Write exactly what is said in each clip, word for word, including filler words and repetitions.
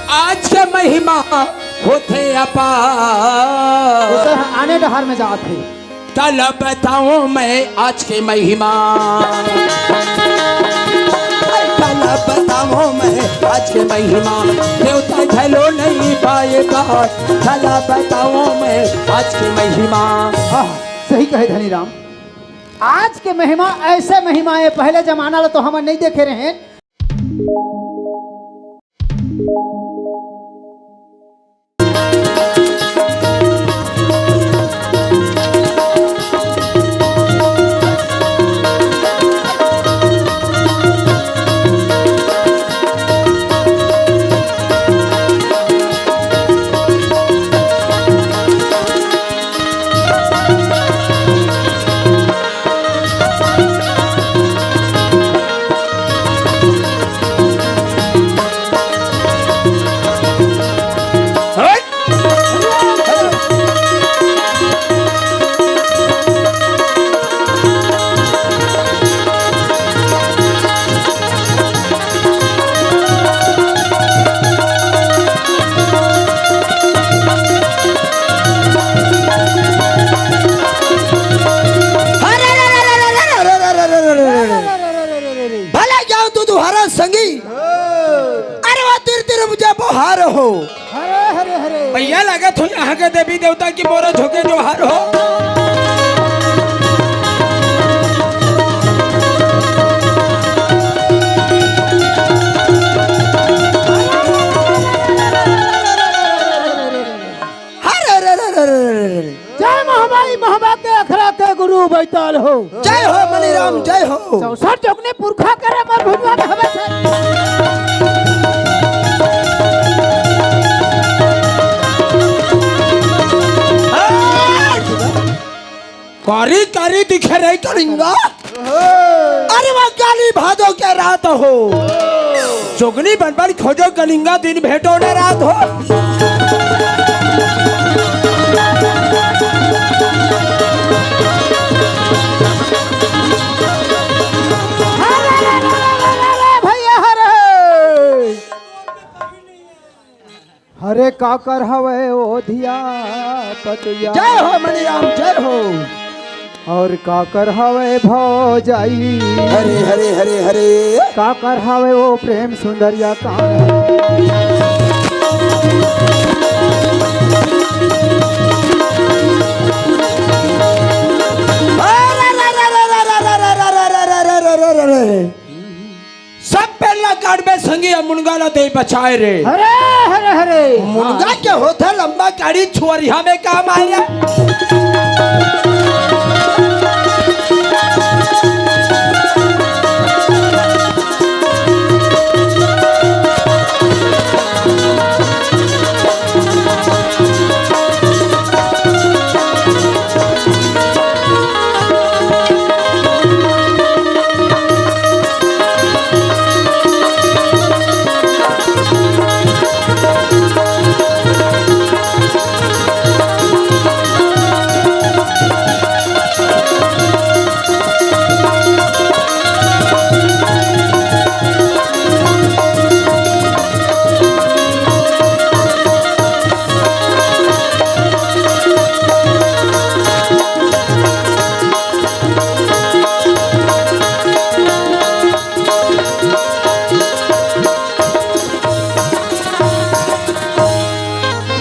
आज के महिमा होथे अपार। वो तो आने डहार में जात हे। चला बताओ मैं आज के महिमा। चला बताओ मैं आज के महिमा। देवता घलो नहीं पाए बात। चला बताओ मैं आज के महिमा। आह, सही कहे धनी राम। आज के महिमा ऐसे महिमा हे, पहले जमाना ला तो हमन नहीं देखे रहे। भला जाओ तू दुहारा संगी। अरे वो तिर तिर मुझे बोहार हो। हरे हरे हरे। भैया लागत हो यहाँ के देवी देवता की मोरा झोंके जोहार हो। हरे हरे हरे हरे हरे। जय महामाई महाबा के अखड़ा के गुरु बैताल हो। जय हो मनीराम, जय हो। चौसठ जोगनी पुरखा करे मोर भुजवा में हवे से। कारी कारी दिखे रे कलिंगा। अरे वो काली भादो के रात हो। जोगनी बनबन खोजो कलिंगा, दिन भेटो न रात हो। अरे भैया हरे। हरे काकर हवे ओ धिया पतुया। जय हो मनीराम, जय हो। और काकर हवे भौजाई। हरे हरे हरे हरे। काकर हवे ओ प्रेम सुंदरिया कान। अरे, अरे, अरे, अरे, अरे, अरे, अरे, अरे, अरे, अरे, अरे, अरे, अरे। सब पेड़ ला काटबे संगी, अ मुनगा ला दे बचाए रे। हरे, हरे, हरे। मुनगा के होथे लंबा काड़ी, छुअरिहा में काम आए रे।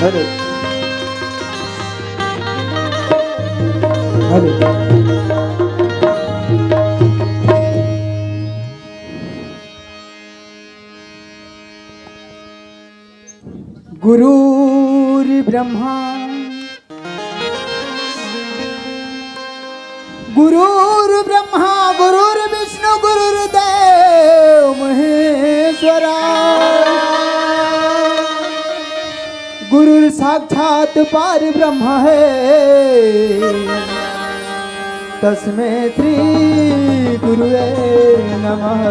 अरे। अरे। गुरुर्ब्रह्मा गुरुर्ब्रह्मा गुरुर्विष्णु गुरुर्देव महेश्वरा। गुरुर्साक्षात् परब्रह्म है, तस्मै श्री गुरुवे नमः।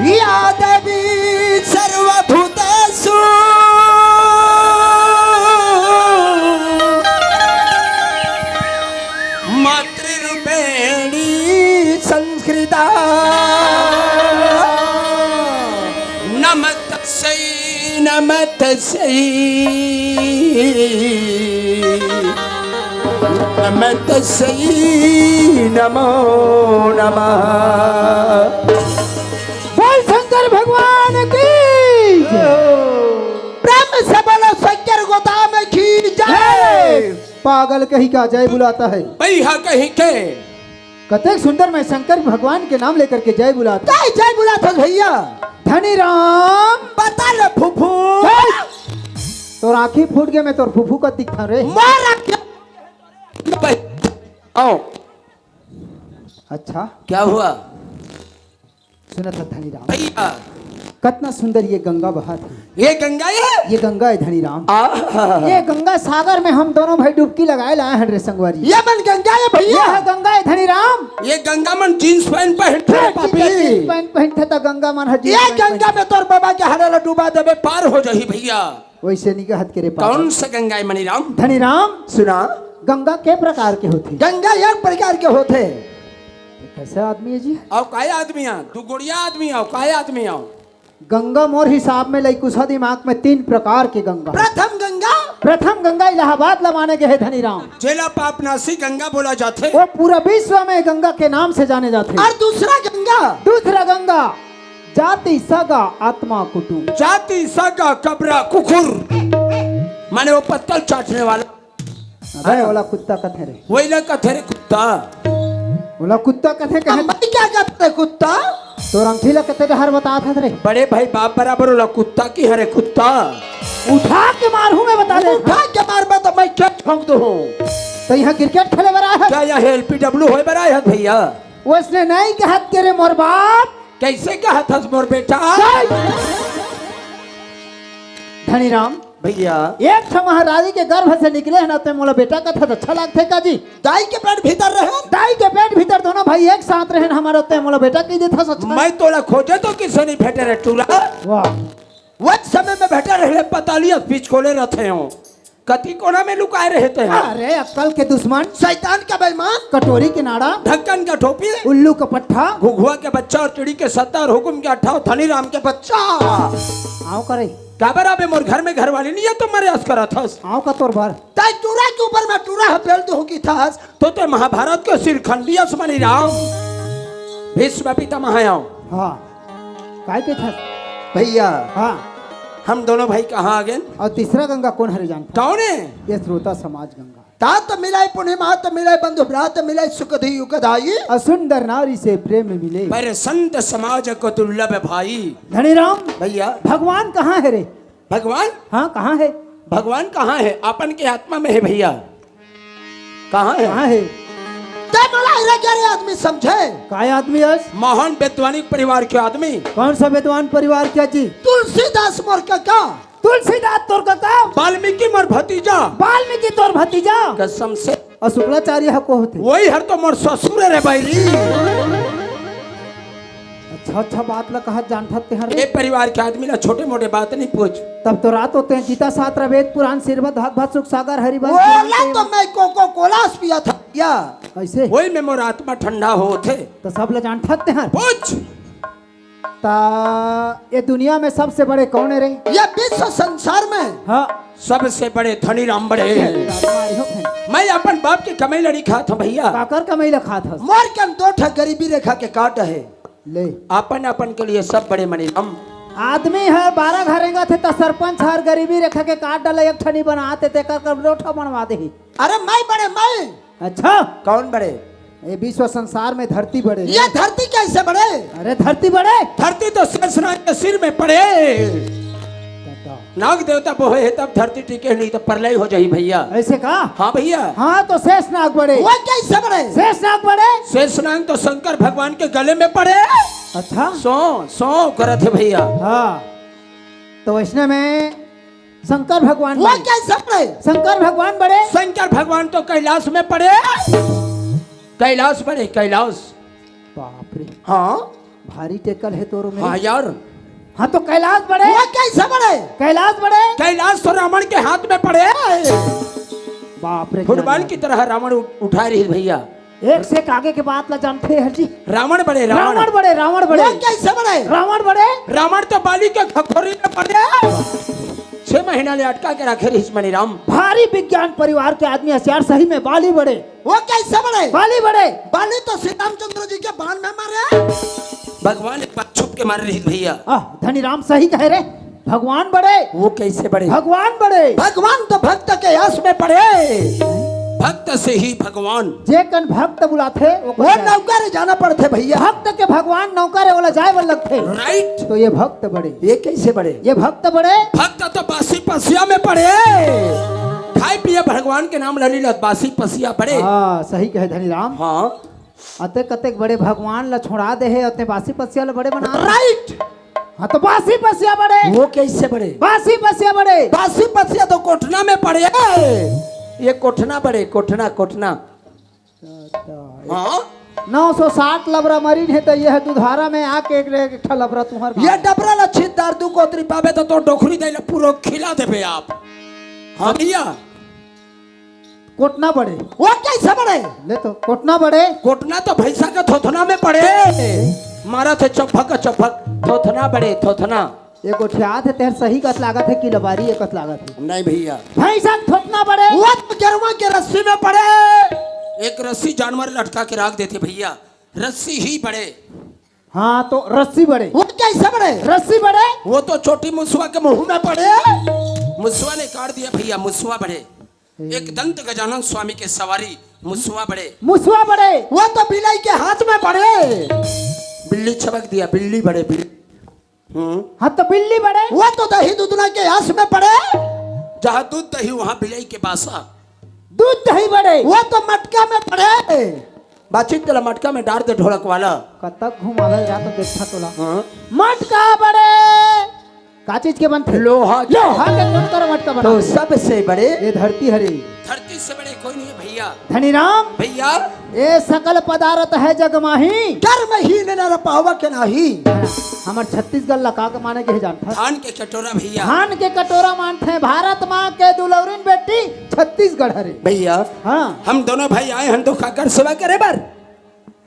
या देवी सर्वभूतेषु मातृरूपेणी संस्थिता। नमस्तस्यै नमः तस्यै, नमः तस्यै नमो नमः। बोल शंकर भगवान की जय। प्रेम से बोलो शंकर गोदाम की जय। पागल कहीं का जय बुलाता है। भैया कहीं के। कतेक सुंदर मैं शंकर भगवान के नाम लेकर के जय बुलाता। जय, जय बुलाता भैया। धनी राम। बता ले फूफू। जय। तोर आँखी फूट गए, मैं तोर फूफू का दिखा रे। मारा क्या? आओ। अच्छा। क्या हुआ? सुनत ह धनी राम। भैया। कतना सुंदर ये गंगा बहत हे। ये गंगा हे? ये गंगा हे धनी राम। आहा। ये गंगा सागर में हम दोनों भाई डुबकी लगाए ला आए हन रे संगवारी। ये मन गंगा हे भैया। ये ह गंगा हे धनी राम। ये गंगा मन jeans pant पहनथे रे पापी। Jeans pant पहनथे त गंगा मन ह jeans pant पहनथे। ये गंगा में तोर बाबा के हरे ला डुबा देबे, पार हो जाही भैया। वैसे नहीं कहत के रे पागल। कौन सा गंगा हे मनी राम? धनी राम। सुना। गंगा के प्रकार के होथे? गंगा एक प्रकार के होथे। कैसा आदमी हे जी? अउ काय आदमी हे? दू गोड़िया आदमी हे, अउ काय आदमी हे? गंगा मोर हिसाब में लइकुसा दिमाग में तीन प्रकार के गंगा। प्रथम गंगा। प्रथम गंगा इलाहाबाद ला माने गए हे धनी राम। जेला पापनाशी गंगा बोला जाथे। वो पूरा विश्व में गंगा के नाम से जाने जाथे। अउ दूसरा गंगा। दूसरा गंगा जाति सगा आत्मा कुटुम। जाति सगा कबरा कुकुर, माने वो पत्तल चाटने वाला। अबे, ओला कुत्ता कथे रे। वही ला कथे रे कुत्ता। ओला कुत्ता कथे, कहे। अब मैं क्या कहते रे कुत्ता? तोर अंगठी ला कथे डहर बतात हस रे। बड़े भाई बाप बराबर ओला कुत्ता किहे रे कुत्ता। उठा के मारहूँ मैं, बता दे। उठा के मारबे त मैं क्या ठोंक दूँ? त यहाँ cricket खेले बर आए हस? क्या यहाँ LPW होय बर आए हस भैया? वैसने नहीं कहत के रे मोर बाप। कैसे कहत हस मोर बेटा? धनी राम। भैया। एक ठो महारानी के गर्भ से निकले हन, ते मोला बेटा कथस, अच्छा लागथे का जी? दाई के पेट भीतर रहे। दाई के पेट भीतर दोनों भाई एक साथ रहे, हमर ते मोला बेटा कहि देथस, अच्छा। मैं तोला खोजे तो किसे नहीं भेटे रे टूरा। वाह। वही समय में भेटे रहे, पतालिया पीछ खोले रहते हो। कति कोना में लुकाए रहे ते हैं? अरे, अक्कल के दुश्मन। शैतान का बेईमान। कटोरी के नाड़ा। ढक्कन का टोपी। उल्लू का पट्ठा। घुघुआ के बच्चा अउ चिड़ी के सत्ता अउ हुकुम के अट्ठा अउ धनी राम के बच्चा। आँव करे। काबर अबे मोर घर में घरवाली नहीं हे त मरे अस करत हस। आँव का तोर बर। तैं टूरा के ऊपर में टूरा ह पेल दूँ किथस। तो ते महाभारत के शिखंडी अस मनी राम। भीष्म पितामह हे। हाँ। काय कहिथस? भैया, हाँ। हम दोनों भाई कहाँ आ गए? अउ तीसरा गंगा कोन हरे जानत? कौन हे? ये श्रोता समाज गंगा। तात मिलाय पुनि मात मिलाय, बंधु भ्रात मिलाय, सुख दुख दाई। अउ सुंदर नारी से प्रेम मिले। पर संत समाज को दुर्लभ भाई। धनी राम, भैया। भगवान कहाँ हे रे? भगवान? हाँ, कहाँ हे? भगवान कहाँ हे? अपन के आत्मा में हे भैया। कहाँ हे? कहाँ हे? तैं मोला अइरा क्या रे आदमी समझे? काय आदमी अस? महान वैद्वानिक परिवार के आदमी। कौन सा वैद्वान परिवार के जी? तुलसीदास मोर कका। तुलसीदास तोर कका? वाल्मीकि मोर भतीजा। वाल्मीकि तोर भतीजा? कसम से। अउ शुक्लाचार्य ह को होथे? वही हर तो मोर ससुर हे रे बैरी। अच्छा, अच्छा बात ला कहत जानत हस तेहर रे। ए परिवार के आदमी ला छोटे मोटे बात नहीं पूछ। तब तो रात होते हैं, गीता शास्त्र, वेद पुराण, श्रीमद् भागवत, सुख सागर, हरिवंश, ओला तो मैं कोको कोला से पिया था क्या? कैसे? वही में मोर आत्मा ठंडा होथे। तो सब ला जानत हस तेहर। पूछ। ता ये दुनिया में सबसे बड़े कौन हे रे? ये विश्व संसार में हाँ। सबसे बड़े धनी राम बड़े। राम बड़े हो फिर। मैं अपन बाप के कमई ला नहीं खात हँव भैया। काकर कमई ला खात हस? मोर कन दो ठा गरीबी रेखा के काट हे। ले। अपन अपन के लिए सब बड़े मनी राम। आदमी हे बारह घर रेंगत हे त सरपंच हर गरीबी रेखा के काट डाले, एक ठा नहीं बनात हे, तेकर कर दो ठा बनवा देही। अरे मैं बड़े मैं। अच्छा। कौन बड़े? ये विश्व संसार में धरती बड़े। ये धरती कैसे बड़े? अरे धरती बड़े। धरती तो शेषनाग के सिर में पड़े। दादा। नाग देवता बोहे हे तब धरती टिके, नहीं तो प्रलय हो जाही भैया। ऐसे का? हाँ भैया। हाँ तो शेषनाग बड़े। वो कैसे बड़े? शेषनाग बड़े। शेषनाग तो शंकर भगवान के गले में पड़े। अच्छा। सो, सो करत हे भैया। हाँ। तो वैसने में शंकर भगवान वो बड़े। कैसे पड़े? शंकर भगवान बड़े। शंकर भगवान तो कैलाश में पड़े। कैलाश बड़े, कैलाश। बाप रे। हाँ। भारी टेकल हे तोरो मेरे। हाँ यार। हाँ तो कैलाश बड़े। वो कैसे बड़े? कैलाश बड़े। कैलाश तो रावण के हाथ में पड़े। बाप रे, फुटबॉल की तरह रावण उ-, उठा रही भैया। एक से एक आगे के बात ला जानत हे हर जी। रावण बड़े, रावण। रावण बड़े, रावण बड़े। वो कैसे बड़े? रावण बड़े। रावण तो बाली के खखोरी में पड़े। ले अटका के रखे रहिस मनीराम। भारी विज्ञान परिवार के आदमी, होशियार सही में, बाली बड़े। वो कैसे बड़े? बाली बड़े। बाली तो श्री रामचंद्र जी के बाण में मरे। भगवान एक बार छुप के मारे रहिस भैया। आह, धनीराम सही कहे रे, भगवान बड़े। वो कैसे बड़े? भगवान बड़े। भगवान तो भक्त के यश में पड़े। भक्त से ही भगवान। जे कन भक्त बुलाथे, वो वो नौकर जाना पड़थे भैया। भक्त के भगवान नौकर हे, ओला जाए बर लगथे। राइट। तो ये भक्त बड़े। ये कैसे बड़े? ये भक्त बड़े। भक्त तो बासी पसिया में पड़े। खाए पिए भगवान के नाम ल नी लत, बासी पसिया बड़े। हाँ, सही कहे धनीराम। हाँ। अतेक अतेक बड़े भगवान ला छोड़ा दे हे, अते बासी पसिया ला बड़े बना। राइट। हाँ, तो बासी पसिया बड़े। वो कैसे बड़े? बासी पसिया बड़े। बासी पसिया तो कोठना में पड़े। ये कोठना बड़े, कोठना, कोठना। हाँ। नौ सौ साठ लबरा मरीन हे, तो ये दुधारा में आके एक, एक ठा लबरा तुम्हार ये डबरा ला छिद्दार दू कोतरी पाबे तो तोर डोकरी दे ला पूरा खिला देबे आप। हाँ भैया। कोटना बड़े। वो कैसे बड़े? ले तो, कोटना बड़े। कोटना तो भैंसा के थोथना में पड़े। मारथे चपक चपक, थोथना बड़े, थोथना। ये गोठियात हे, तेहर सही कस लागत हे कि लबारी ये कस लागत हे? नहीं भैया। भैंसा के थोथना बड़े। वो तो गेरवा के रस्सी में पड़े। एक रस्सी जानवर लटका के राख देथे भैया, रस्सी ही बड़े। हाँ, तो रस्सी बड़े। वो कैसे बड़े? रस्सी बड़े। वो तो छोटी मुसवा के मुंह में पड़े। मुसवा ने काट दिया भैया, मुसवा बड़े। एक दंत गजानन स्वामी के सवारी मुसवा बड़े। मुसवा बड़े। वो तो बिलाई के हाथ में पड़े। बिल्ली छबक दिया, बिल्ली बड़े, बिल्ली। हम्म। हाँ, तो बिल्ली बड़े। वो तो दही दूधना के आस में पड़े। जहाँ दूध दही, वहाँ बिलाई के बासा। दूध दही बड़े। वो तो मटका में पड़े। बातचीत कला मटका में डार दे ढोलक वाला। कतक घुमावे जा तो देखा तोला। हाँ। मटका बड़े। का चीज के बनथे? लोहा के। लोहा के कोन करा मटका तो बनाथे? सबसे बड़े। ये धरती हरे। धरती से बड़े कोई नहीं है भैया। धनीराम। भैया। ये सकल पदार्थ है जग माही। कर्महीन नर पावक नाही। हमर छत्तीसगढ़ ला का के माने के हे जानथस? धान के कटोरा भैया। धान के कटोरा मानथे। भारत माँ के दुलौरिन बेटी छत्तीसगढ़ हरे। भैया। हाँ। हम दोनों भाई आए हन तो काकर सेवा करे बर।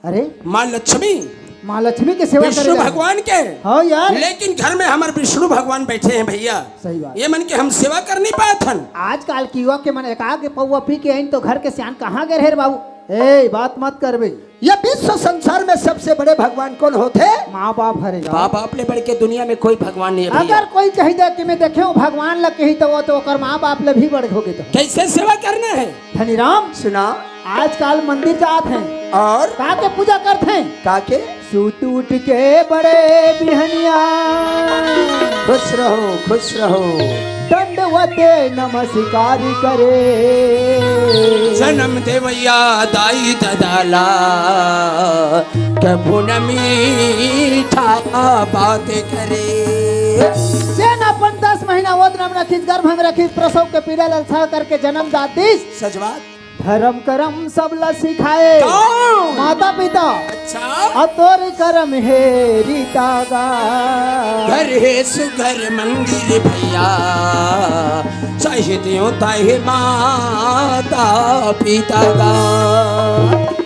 अरे। माँ लक्ष्मी। माँ लक्ष्मी के सेवा करे विष्णु बर। भगवान के। हाँ यार। लेकिन घर में हमर विष्णु भगवान बैठे हैं भैया। सही बात। ये मन के हम सेवा कर नहीं पात हन। आजकल के युवा के मन एकाक पौवा पी के आइन तो घर के सियान कहाँ गे रहे रे बाबू? ए, बात मत करबे। ये विश्व संसार में सबसे बड़े भगवान कोन होथे? माँ बाप हरे गा। माँ बाप ले बढ़ के दुनिया में कोई भगवान नहीं है भैया। अगर कोई कही दे कि मैं देखे हूँ भगवान ला कही तो वो तो ओकर माँ बाप ले भी बढ़ होगे तो। कैसे सेवा करना है? धनीराम। सुना। आजकल मंदिर जात हैं। और? का के पूजा करत हैं? का के? सूत उठ के बड़े बिहनिया। खुश रहो, खुश रहो। दंडवत नमस्कार करे। जन्म देवैया दाई ददा ला, कभू न मीठा बात करे। जेन अपन दस महीना ओदना में रखिस, गर्भ में रखिस, प्रसव के पीड़ा ल सह करके जन्म दात दिस। सजवा। धरम करम सब ला सिखाए। कौन? माता पिता। अच्छा। अउ तोर करम हे रीता गा। घर हे सुघर मंदिर भैया, चाहे देवता हे माता पिता गा।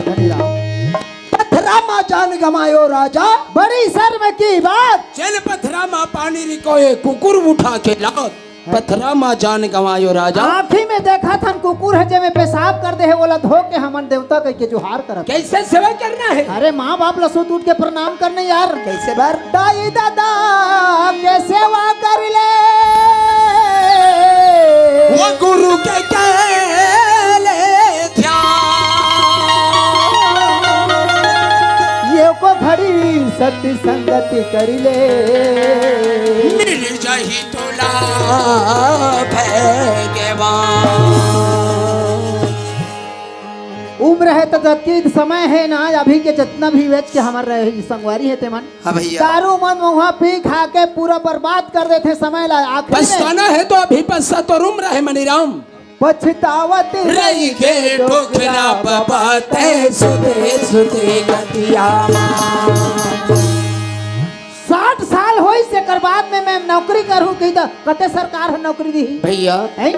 धन्यवाद। पथरा मा जान गमायो राजा। बड़ी शर्म की बात। चल पथरा मा पानी रिकोए, कुकुर उठा के लात। पथरा मा जान गंवायो राजा। आँखी में देखत हन कुकुर हे, जेमे पेशाब कर दे हे, ओला धो के हमन देवता कहिके जोहार करत। कैसे सेवा करना हे? अरे माँ बाप ला सुत उठ के प्रणाम करने यार। कैसे बर? दाई ददा के सेवा कर ले। वो गुरु के कहले ध्यान। ये को घड़ी सत संगति कर ले। मिल जाही तोला भाग्यवान। उम्र हे त जतकी समय हे ना, अभी के जतना भी वेच के हमर रहे संगवारी हे तेमन। हाँ भैया। दारू मन महुआ पी खा के पूरा बर्बाद कर देथे समय ला। आखिरी में पछताना हे तो अभी पछता, तोर उम्र हे मनीराम। पछतावत रहिगे डोकरा बाबा, तैं सुते सुते गतिया मा। साठ साल होइस, एकर बाद में मैं नौकरी करहूं कही त कते सरकार ह नौकरी दिही? भैया, हैं?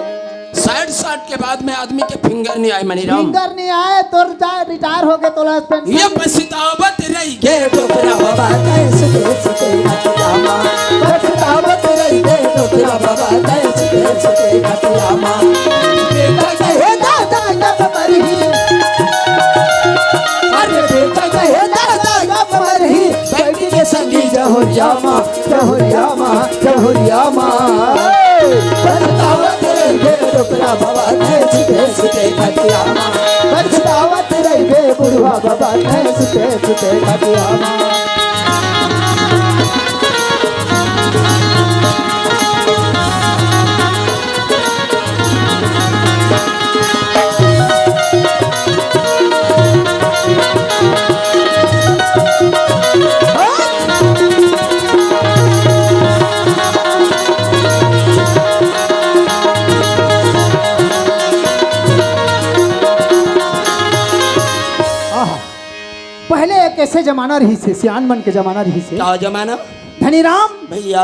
साठ साल के बाद में आदमी के फिंगर नहीं आए, मनीराम। फिंगर नहीं आए, तोर जा रिटायर हो गए, तोला पेंशन। ये पछतावत रहिगे डोकरा बाबा, तैं सुते सुते गतिया मा। पछतावत रहिगे डोकरा बाबा, तैं सुते सुते खटिया मा। बेटा कहे दादा कब मरही, अरे बेटा कहे दादा कब मरही, बैठ के संगी जहुरिया मा, जहुरिया मा, जहुरिया मा। पछतावत रहिबे डोकरा बाबा, सुते सुते खटिया मा। पछतावत रहिबे बुढ़वा बाबा, सुते सुते खटिया मा। आहा, पहले एक ऐसे जमाना रहिस हे, सियान मन के जमाना रहिस हे। का जमाना? धनीराम भैया।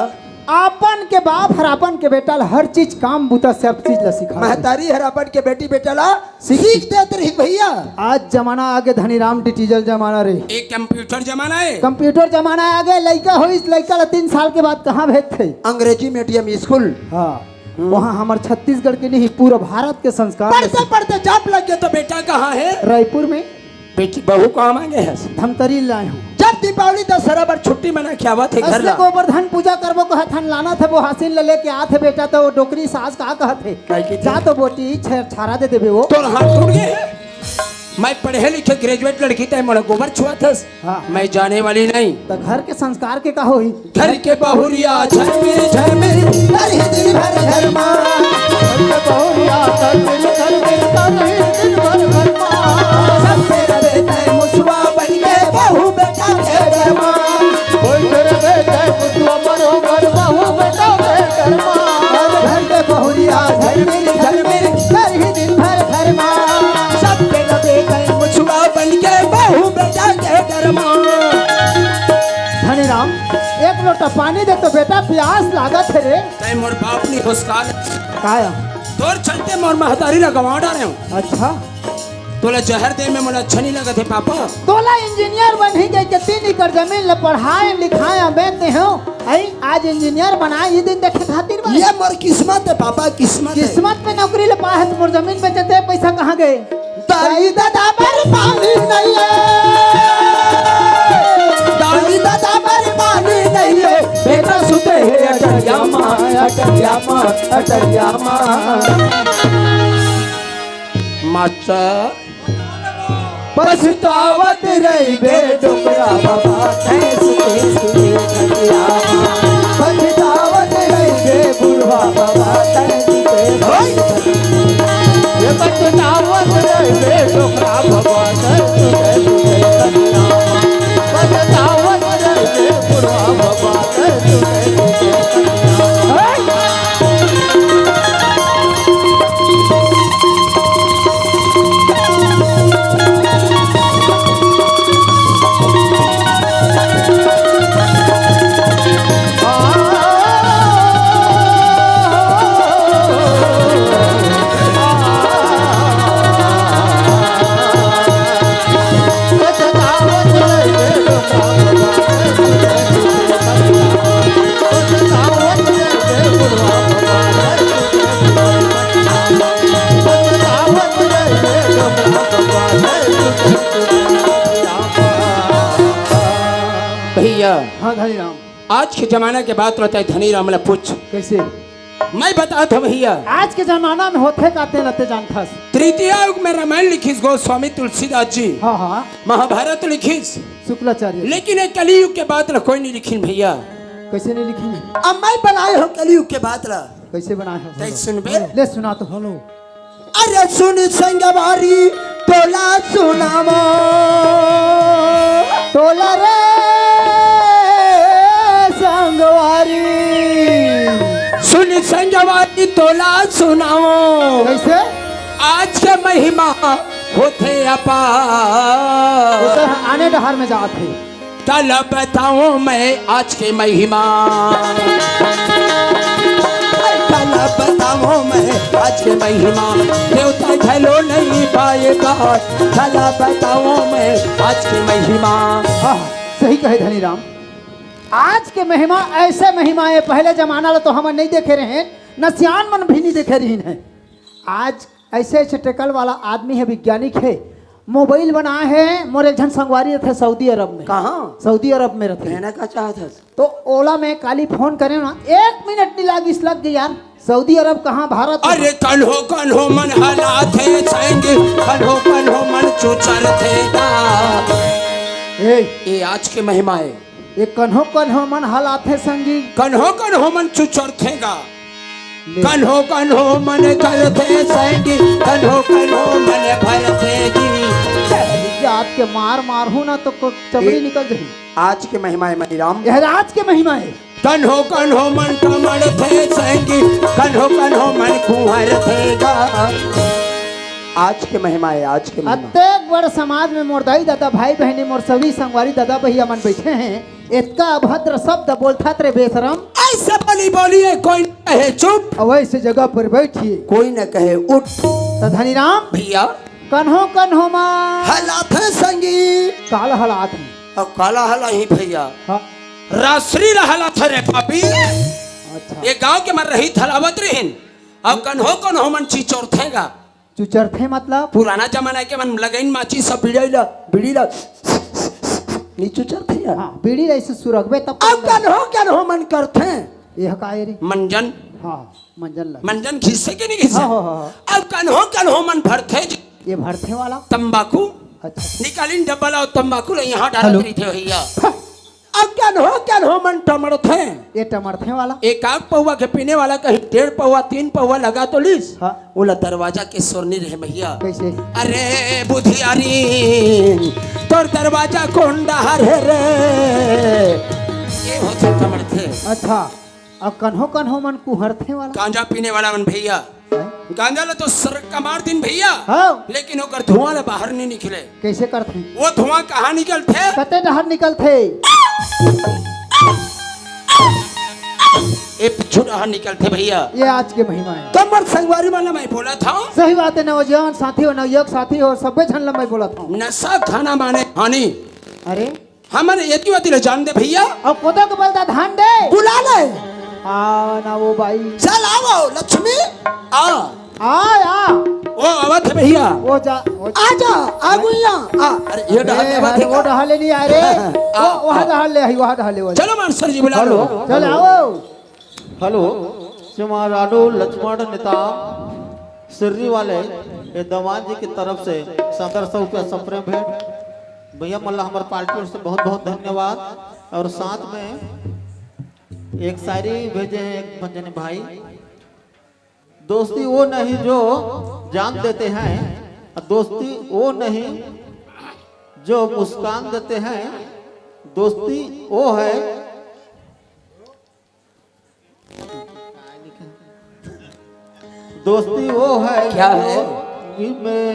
आपन के बाप हर आपन के बेटा ल हर चीज काम बूता सब चीज ल सिखा। महतारी हर आपन के बेटी बेटा ला सीख सीख देत रहिस भैया। आज जमाना आगे धनीराम, डिजिटल जमाना रे। एक कंप्यूटर जमाना हे। कंप्यूटर जमाना आगे, लइका होइस, लइका ला तीन साल के बाद कहाँ भेजथे? अंग्रेजी मीडियम स्कूल। हाँ। हम्म। वहाँ हमर छत्तीसगढ़ के नहीं, पूरा भारत के संस्कार पढ़ते पढ़ते जब लग गए तो बेटा कहाँ हे? रायपुर में। बेटी बहू कहाँ मांगे हे? धमतरी लाए हूँ। जब दीपावली दशहरा बर छुट्टी मना के आवत हे घर अइसे ला। गोवर्धन पूजा करबो कहत हन, लानत हे बोहासिन ल लेके आत हे बेटा, तो वो डोकरी सास का कहत हे? का कहत हे? जा तो बोटी छे-, छारा दे देबे वो। तोर हाथ टूट गए हे। मैं पढ़े लिखे ग्रेजुएट लड़की, तै मोला गोबर छुआत हस। हाँ। मैं जाने वाली नहीं। तो घर के संस्कार के का होही? घर के बहुरिया झरमिर झरमिर करही दिन भर घर मा। घर के बहुरिया झरमिर झरमिर करही दिन भर घर मा। सबके रहे तै मुसवा बन के बहू बेटा के घर मा। कोई के रहे तै मुसवा बन के बहू बेटा के घर मा। घर के बहुरिया झरमिर झरमिर करही दिन भर घर मा। सबके रहे तै मुसवा बन के बहू बेटा के घर मा। धनीराम, एक लोटा पानी दे तो बेटा, प्यास लागत हे रे। तै मोर बाप नहीं होस का? काया? तोर चलते मोर महतारी ला गंवा डारे हूँ। अच्छा। तोला जहर दे में मोला अच्छा नहीं लगत हे पापा। तोला इंजीनियर बनही कहिके तीन एकड़ जमीन ला पढ़ाए लिखाए अबे ते हो। आई आज इंजीनियर बनाए ये दिन देखे खातिर बा। ये मोर किस्मत हे पापा, किस्मत हे। किस्मत में नौकरी ला पाए हस, मोर जमीन बेचते पैसा कहाँ गए? दाई ददा बर पानी नहीं हे, दाई ददा बर पानी नहीं हे, बेटा सुते हे अटरिया मा, अटरिया मा, अटरिया मा। मास्टर पछतावत रहिबे डोकरा बाबा, तै सुते सुते खटिया मा। पछतावत रहिबे बुढ़वा बाबा, तै सुते सुते खटिया मा। ये पछतावत रहिबे डोकरा बाबा, तै सुते सुते खटिया मा। पछतावत रहिबे बुढ़वा बाबा, तै सुते सुते खटिया मा। भैया, हाँ धनीराम। आज के जमाना के बात रहता है, धनीराम ला पूछ। कैसे? मैं बता था भैया। आज के जमाना में होथे का तेला ते जानथस? तृतीया युग में रामायण लिखिस गोस्वामी तुलसीदास जी। हाँ, हाँ। महाभारत लिखिस। शुक्लाचार्य। लेकिन ये कलयुग के बात ला कोई नहीं लिखिन भैया। कैसे नहीं लिखिन? अब मैं बनाए हो कलयुग के बात ला। कैसे बनाए हो? तै सुनबे? ले सुना तो। हेलो। अरे सुन संगवारी तोला सुनावो। तोला रे संगवारी। सुन संगवारी तोला सुनावो। कैसे? आज के महिमा होथे अपार। वो तो आने डहार में जात हे। तला बताओ मैं आज के महिमा, तला बताओ मैं आज के महिमा, देवता घलो नहीं पाए बात। तला बताओ मैं आज के महिमा। हाँ, सही कहे धनीराम। आज के महिमा ऐसे महिमा हे, पहले जमाना ला तो हमन नहीं देखे रहे, न सियान मन भी नहीं देखे रहिन हे। आज ऐसे ऐसे टेकल वाला आदमी हे, वैज्ञानिक हे, मोबाइल बनाए हे। मोर एक झन संगवारी रथे सऊदी अरब में। कहाँ? सऊदी अरब में रथे। कहना का चाहत हस? तो ओला मैं काली फोन करे ना, एक मिनट नहीं लागिस, लग गई यार। सऊदी अरब कहाँ, भारत में। अरे कन्हो कन्हो मन हलाथे संगी, कन्हो कन्हो मन चुचरथे गा। ए, ये आज के महिमा है। ये कन्हो कन्हो मन हलाथे संगी। कन्हो कन्हो मन चुचरथे गा। ले। कन्हो कन्हो मन करथे संगी, कन्हो कन्हो मन भरथे जी। जात के मार मारहूं ना तो को-, चमड़ी ए, निकल जाही। आज के महिमा है मनीराम। यह आज के महिमा है। कन्हो कन्हो मन कमड़थे संगी, कन्हो कन्हो मन कुहरथे गा। आज के महिमा है, आज के महिमा। अतेक बड़ समाज में मोर दाई ददा, भाई बहिनी, मोर सभी संगवारी ददा भैया मन बैठे हैं, इतका अभद्र शब्द बोलथस रे बेशरम। ऐसे बोली बोलिए कोई न कहे चुप। अउ ऐसे जगह पर बैठिए। कोई न कहे उठ। त धनीराम भैया। कन्हो कन्हो मा। हलाथे संगी। काला हलाथे। अब काला हलाही भैया। हाँ। रासरी ला हलाथे रे पापी। अच्छा। ये गांव के मन रही थलावत रहिन। अब कन्हो कन्हो मन चिचोरथे गा। चुचरथे मतलब? पुराना जमाना के मन लगइन माची सब बीड़ी ला, बीड़ी ला। नी चुचरथे यार। हाँ, बीड़ी ला ऐसे सुरगबे तब अब कन्हो कन्हो मन करथे। ये का है रे? मंजन। हाँ, मंजन ला। मंजन घिसे के नहीं घिसे? हाँ, हाँ, हाँ, हाँ। अब कन्हो कन्हो मन भरथे जी। ये भरथे वाला? तंबाकू। अच्छा। निकालिन डब्बा ला, तंबाकू ला यहाँ डालत हेलो। रहिथे भैया। हाँ। अब कन्हो कन्हो मन टमड़थे। ये टमड़थे वाला? एक आध पौवा के पीने वाला कहीं डेढ़ पौवा, तीन पौवा लगा तो लीस। हाँ। ओला दरवाजा के सोरनी रहे भैया। कैसे? अरे बुधियारी, तोर दरवाजा कोन डहर हे रे? ये होथे टमड़थे। अच्छा। अब कन्हो कन्हो मन कुहरथे वाला? गांजा पीने वाला मन भैया। हैं? गांजा ला तो सरक का मार दिन भैया। हाँ। लेकिन ओकर धुआं ला बाहर नहीं निकले। कैसे करथे? वो धुआं कहाँ निकलथे? कते डहर निकलथे? ए पिछू डहर निकलथे भैया। ये आज के महिमा है। कमर संगवारी वाला मैं बोला था। सही बात है, नौजवान साथी हो, नवयुवक साथी हो, सब्बे झन ला मैं बोला था। नशा खाना माने हानि। अरे हमन एती वती ले जान दे भैया। अब कोदो के बलदा धान दे। बुला ले। आ ना वो बाई। चल आवो लक्ष्मी। आ। आ, आ। वो आवत हे भैया। वो जा, वो आ जा, आ गुइया। आ, अरे ये डहर ले ए, आवत हे वो का? डहर ले नहीं आ रे। आ, वो, वहाँ आ। डहर ले आई, वहाँ डहर ले, वहाँ। चलो मास्टर जी बुला लो। चल आओ। हेलो, श्रीमान रानू लक्ष्मण नेताम सिर्री वाले ये दवान जी की तरफ से सत्तर सौ रुपया सप्रेम भेंट। भैया मल्ला हमारे पार्टी ओर से बहुत बहुत धन्यवाद। और साथ में एक शायरी भेजे हैं एक भंजनी भाई। दोस्ती वो नहीं जो जान देते हैं, दोस्ती वो नहीं जो मुस्कान देते हैं, दोस्ती वो है दोस्ती वो है क्या है? कि मैं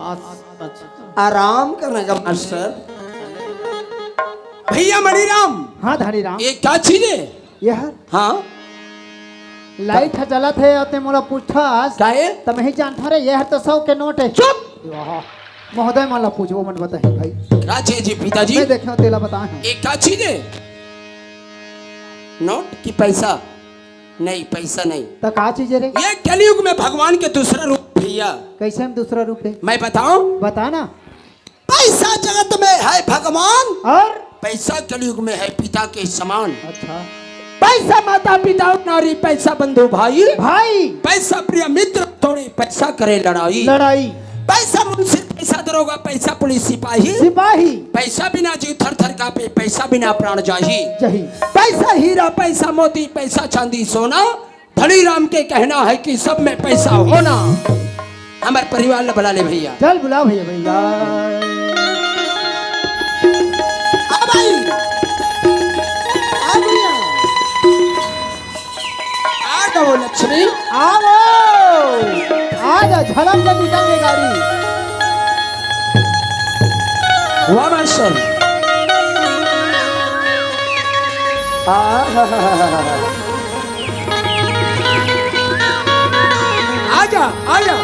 आज अच्छा। आराम करने का मास्टर। भैया मणिराम। हाँ धनीराम। ये क्या चीज है? यह हाँ। लाइट ह जलत हे अउ ते मोला पूछथस। का है? त मैं ही जानथों रे, यह तो सौ के नोट है। चुप। वाह। महोदय मन ला पूछबो मन बताही भाई। राजे जी पिताजी। मैं देखे तेला बताए हूँ। ये का चीज है? नोट की पैसा? नहीं, पैसा नहीं। त का चीज है रे? ये कलयुग में भगवान के दूसरा रूप भैया। कैसे हम दूसरा रूप है? मैं बताऊं? बता ना। पैसा जगत में है भगवान। और? पैसा कलयुग में है पिता के समान। अच्छा। पैसा माता पिता और नारी, पैसा बंधु भाई। भाई। पैसा प्रिय मित्र तोड़े, पैसा करे लड़ाई। लड़ाई। पैसा मुंशी, पैसा दरोगा, पैसा पुलिस सिपाही। सिपाही। पैसा बिना जीव थर थर कांपे, पैसा बिना प्राण जाही। जाही। पैसा हीरा, पैसा मोती, पैसा चांदी सोना। धनीराम के कहना है कि सब में पैसा होना। हमारे परिवार ला बुला ले भैया। चल बुला भैया, भैया। आ भाई। आ भैया। आ जाओ लक्ष्मी। आओ। आ जा, झलक के निकल गई गाड़ी। वाह मास्टर। आ, हा, हा, हा, हा, हा। आजा, आजा।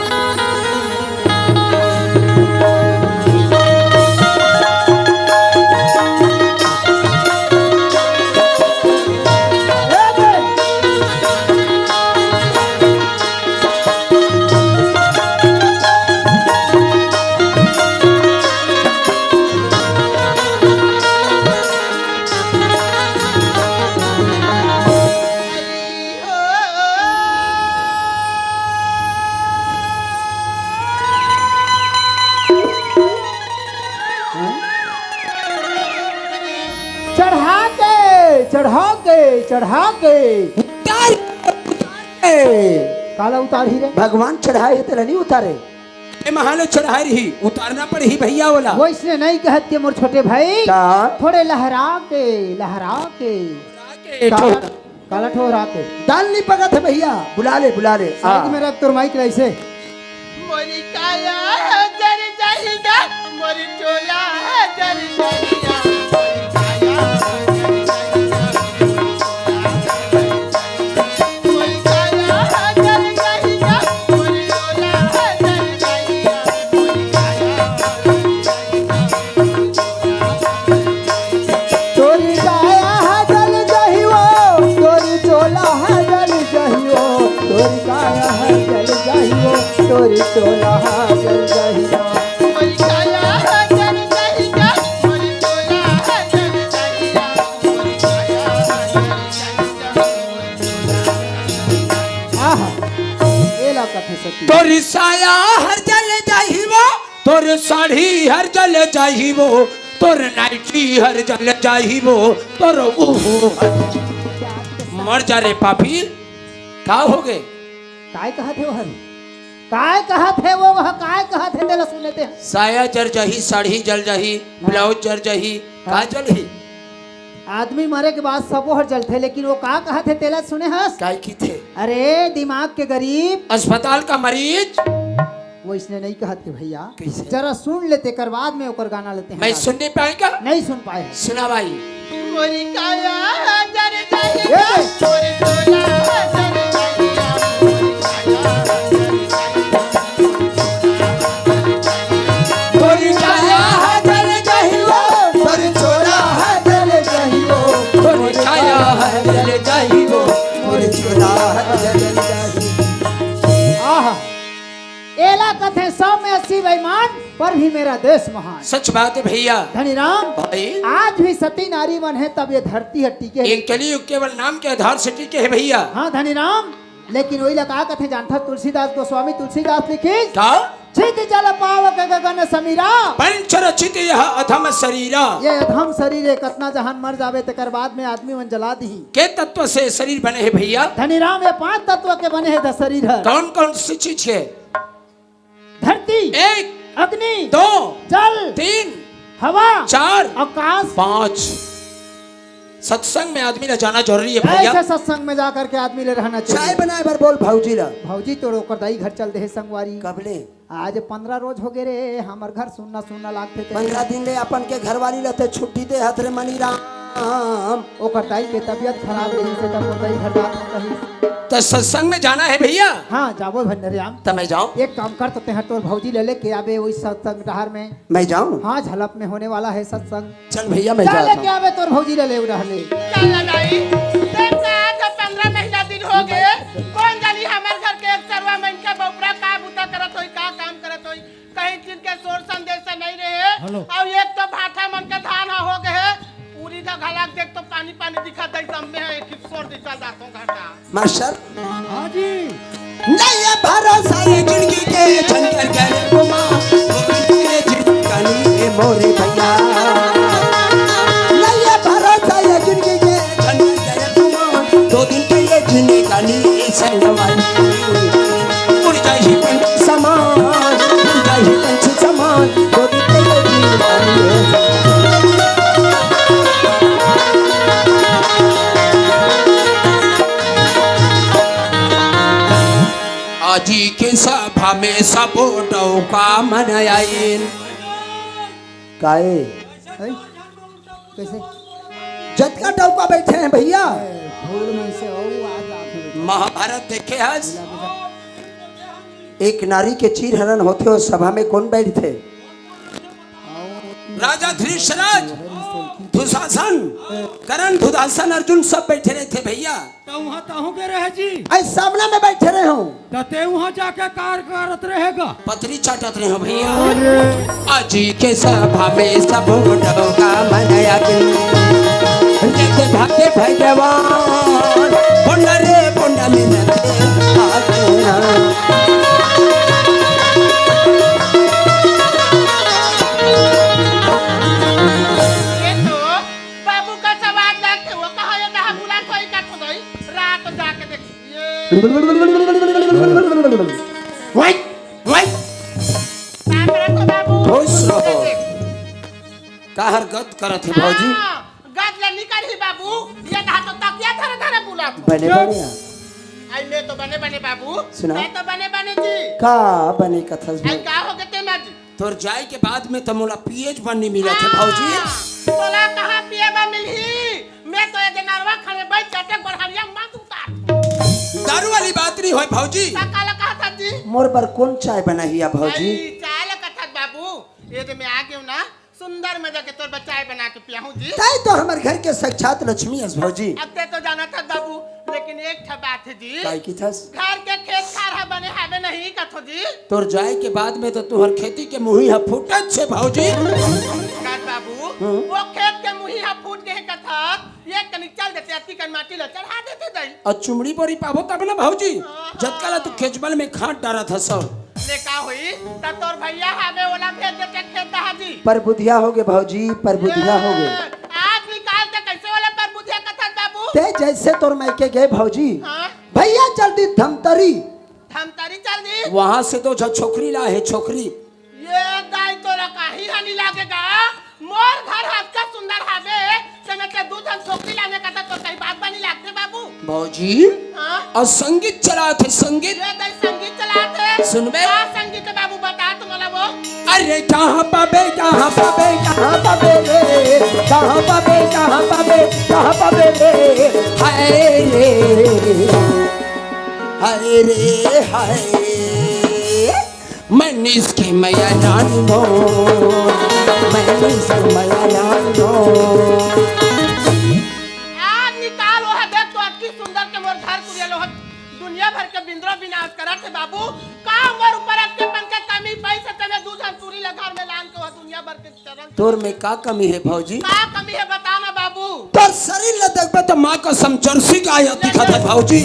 चढ़ा के। उतार, उतार के। काला उतारही रे? भगवान चढ़ाए हे, तेला नहीं उतारे। ए, महाले चढ़ाए रही, उतारना पड़ही भैया ओला। वइसने नहीं कहत के मोर छोटे भाई। का? थोड़े लहरा के, लहरा के। लहरा के, काला, ठो- काला ठोहरा के। दाल नहीं पकत हे भैया, बुला ले, बुला ले। साइड हाँ। में रख तोर माइक ला अइसे। मोरी काया जर जाही गा, मोरी चोला जर जाही गा, मोरी काया जर जाही गा, मोरी काया जर जाही गा, मोरी चोला जर जाही गा, मोरी काया जर जाही गा। तोरी काया ह जल जाही वो, तोरी चोला ह जल जाही वो, तोरी काया ह जल जाही वो, तोरी चोला ह जल जाही वो। तोरी काया ह जल जाही गा, तोरी चोला ह जल जाही गा, तोरी काया ह जल जाही गा। आहा, एला कथे सती। तोरी साया हर जल जाही वो, तोर साड़ी हर जल जाही वो, तोर नाइटी हर जल जाही वो, तोर ओहो हर। मर जा रे पापी, का हो गे? काय कहत हे वो हर? काय कहत हे वो, वह काय कहत हे, तेला सुने ते। साया जर जाही, साड़ी जल जाही, हाँ। ब्लाउज जर जाही, का हाँ। जलही? आदमी मरे के बाद सबो हर जलथे, लेकिन वो का कहत हे, तेला सुने हस? काय किथे? अरे, दिमाग के गरीब। अस्पताल का मरीज। वो इसने नहीं कहत के भैया। कइसे? जरा सुन ले, तेकर बाद में ओकर गाना लेते हैं। मैं सुन नहीं पाए का? नहीं सुन पाए। सुना भाई। मोरी काया जर जाही ए! मोरी तोला जर जाही। तोरी काया ह जल जाही वो, तोरी चोला ह जल जाही वो, तोरी काया ह जल जाही वो, तोरी चोला ह जल जाही। आहा, एला कथे सौ में अस्सी बेईमान, पर भी मेरा देश महान। सच बात हे भैया। धनी राम, भाई। आज भी सती नारी मन हे, तब ये धरती ह टिके हे। ये कलयुग केवल नाम के आधार से टिके हे भैया। हाँ धनी राम, लेकिन वही ला का कथे जानथस, तुलसीदास गोस्वामी तुलसीदास लिखिस, का? छिति जल पावक गगन समीरा। पंचर छिति यह अधम सरीरा। ये अधम शरीर हे, कतना जहान मर जावे, तेकर बाद में आदमी मन जला दिही। के तत्व से शरीर बने हे भैया? धनी राम, ये पांच तत्व के बने हे ध-, शरीर हे। कौन कौन सी चीज हे? धरती, एक, अग्नि, दो, जल, तीन, हवा, चार, आकाश। पांच। सत्संग में आदमी ला जाना जरूरी हे भैया। ऐसे सत्संग में जा करके आदमी ले रहना चाहिए। चाय बनाए बर बोल भौजी ला। भौजी तोर ओकर दाई घर चल दे हे संगवारी। कब ले? आज पंद्रह रोज हो गे रे, हमर घर सुन्ना सुन्ना लागथे ते। पंद्रह दिन ले अपन के घरवाली ला ते छुट्टी दे हत रे मनीराम। ओकर दाई के तबीयत खराब रहिस हे, त ओकर दाई घर जात रहिस। त सत्संग में जाना हे भैया? हाँ, जाबो भंडरियाम। त मैं जाऊं? एक काम कर, त तेहर तोर भौजी ले लेके आबे ओई सत्संग डहार में। मैं जाऊं? हाँ, झलप में होने वाला है सत्संग। चल भैया, मैं जा जाता लेके हूँ। आबे तोर भौजी ले, ले उड़ा ले। चल ना दाई, देख ना, आज पंद्रह महीना दिन हो गए, कौन जानी हमर घर के एक सरवा मन के बौपरा का बूता करत होई, का काम करत होई, कहीं चीज के सोर संदेश नहीं रहे। हेलो। और एक तो भाठा मन के धान ह हो गए, पूरी धा घलाक देख तो पानी पानी दिखत है, सब में है, एक सोर दिखा जातो घटा। मास्टर। हाँ जी। नैया भरोसा ये जिंदगी के झंझट करे गुमा, ये जिंदगानी ये मोरे भैया। नैया भरोसा ये जिंदगी के झंझट करे गुमा, दो दिन के ये जिंदगानी ये संगवारी। उड़ जाही पंछी समान, उड़ जाही पंछी समान, दो दिन के ये जिंदगानी ये संगवारी। आजी के सभा में सबो डौका मन आइन। काए? हैं? कैसे? जतका डौका बैठे हैं भैया। ए, भोर में से औ आ जात हैं। महाभारत देखे हस? एक नारी के चीर हरण होथे, ओ सभा में कौन बैठथे? राजा धृतराज, दुशासन, कर्ण, दुशासन, अर्जुन सब बैठे रहिथे भैया। त उहाँ तहूँ के रहे जी। अई सामने में बैठे रहे हों। त ते उहाँ जाके कार करत रहेगा। पतरी चाटत रहे हों भैया। अरे। आजी के सभा में सब डौका मन आगे। लेके भागे भगवान। बोंडा रे बोंडा में नचे आगे ना। ये तो बाबू का सवाल लागथे, वो कहा ये दहा बुला कोई वाई, वाई। का करत हो बाबू? खुश रहो। काहर गद करत हे भौजी? हाँ, गद ले निकल ही बाबू। ये ना तो तकिया धरे धरे बुलात हो। बने बने। आई मैं तो बने बने बाबू। सुना। मैं तो बने बने जी। का बने कथस आई भौजी? का हो गए तेमा जी? तोर जाए के बाद में तो मोला पिए बर नी मिलत हे भौजी। हाँ, तोला कहाँ पिए बर मिलही? मैं तो ये नरवा खड़े बैठ चटक बढ़ारिया मत उतार। दारू वाली बात नहीं होय भौजी। का काला कहा था जी? मोर बर कौन चाय बनाही या भौजी? आई, चाय ला कथत बाबू, ये दे मैं आ गयो ना, सुंदर मजा के तोर बर चाय बना के पियाहूँ जी। तै तो हमर घर के साक्षात लक्ष्मी हस भौजी। अब ते तो जाना था बाबू, लेकिन एक ठा बात है जी। काय की थस? घर के खेत खार हा बने हावे नहीं कथो जी। तोर जाए के बाद में तो तुहर खेती के मुही हा फूटत छे भौजी। काट बाबू, हम्म। वो खेत के मुही हा फूट गए कथत, ये कनिक चल देते, अति कन माटी ला चढ़ा देते दाई। अउ चुमड़ी बोरी पाबो तब ना भौजी, हाँ, जतका ला तू हाँ। केचबल में खाद डारत हस। ले का होई, त तोर भैया हावे ओला भेज देते खेत दहा जी। पर बुधिया होगे भौजी, पर बुधिया होगे। आज निकाल के कैसे वाला पर बुधिया कथत बाबू? ते जैसे तोर मायके गए भौजी, हाँ। भैया चल दी धमतरी। धमतरी चल दी। वहां से तो झ-, छोकरी ला हे, छोकरी। ये दाई तोला काही हानि लागेगा? मोर घर हतका सुंदर हावे, ते में ते दू झन छोकरी लाने का तो कहीं बात बनी लागते बाबू। भौजी, हाँ? अउ संगीत चलात हे, संगीत। ये दाई संगीत चलात हे। सुनबे? का संगीत हे बाबू, बता तो मोला वो। अरे कहाँ पाबे, कहाँ पाबे, कहाँ पाबे रे, कहाँ पाबे, कहाँ पाबे, कहाँ पाबे रे, हाय रे, हाय रे, हाय। मनीष की मैया जान दो, मनीष की मैया जान दो। आज निकाल वो है, देख तो अतकी सुंदर के मोर घर कुरिया लो है, दुनिया भर के बिंद्रो विनाश करत हे बाबू। का मोर ऊपर अतके पन के कमी पैसे तने दू झन टूरी ला घर में लान के वो दुनिया भर के चरण तोर में का कमी हे भौजी? का कमी हे बता ना बाबू। तोर शरीर ला देखबे तो माँ कसम जर्सी गाय दिखत हे भौजी।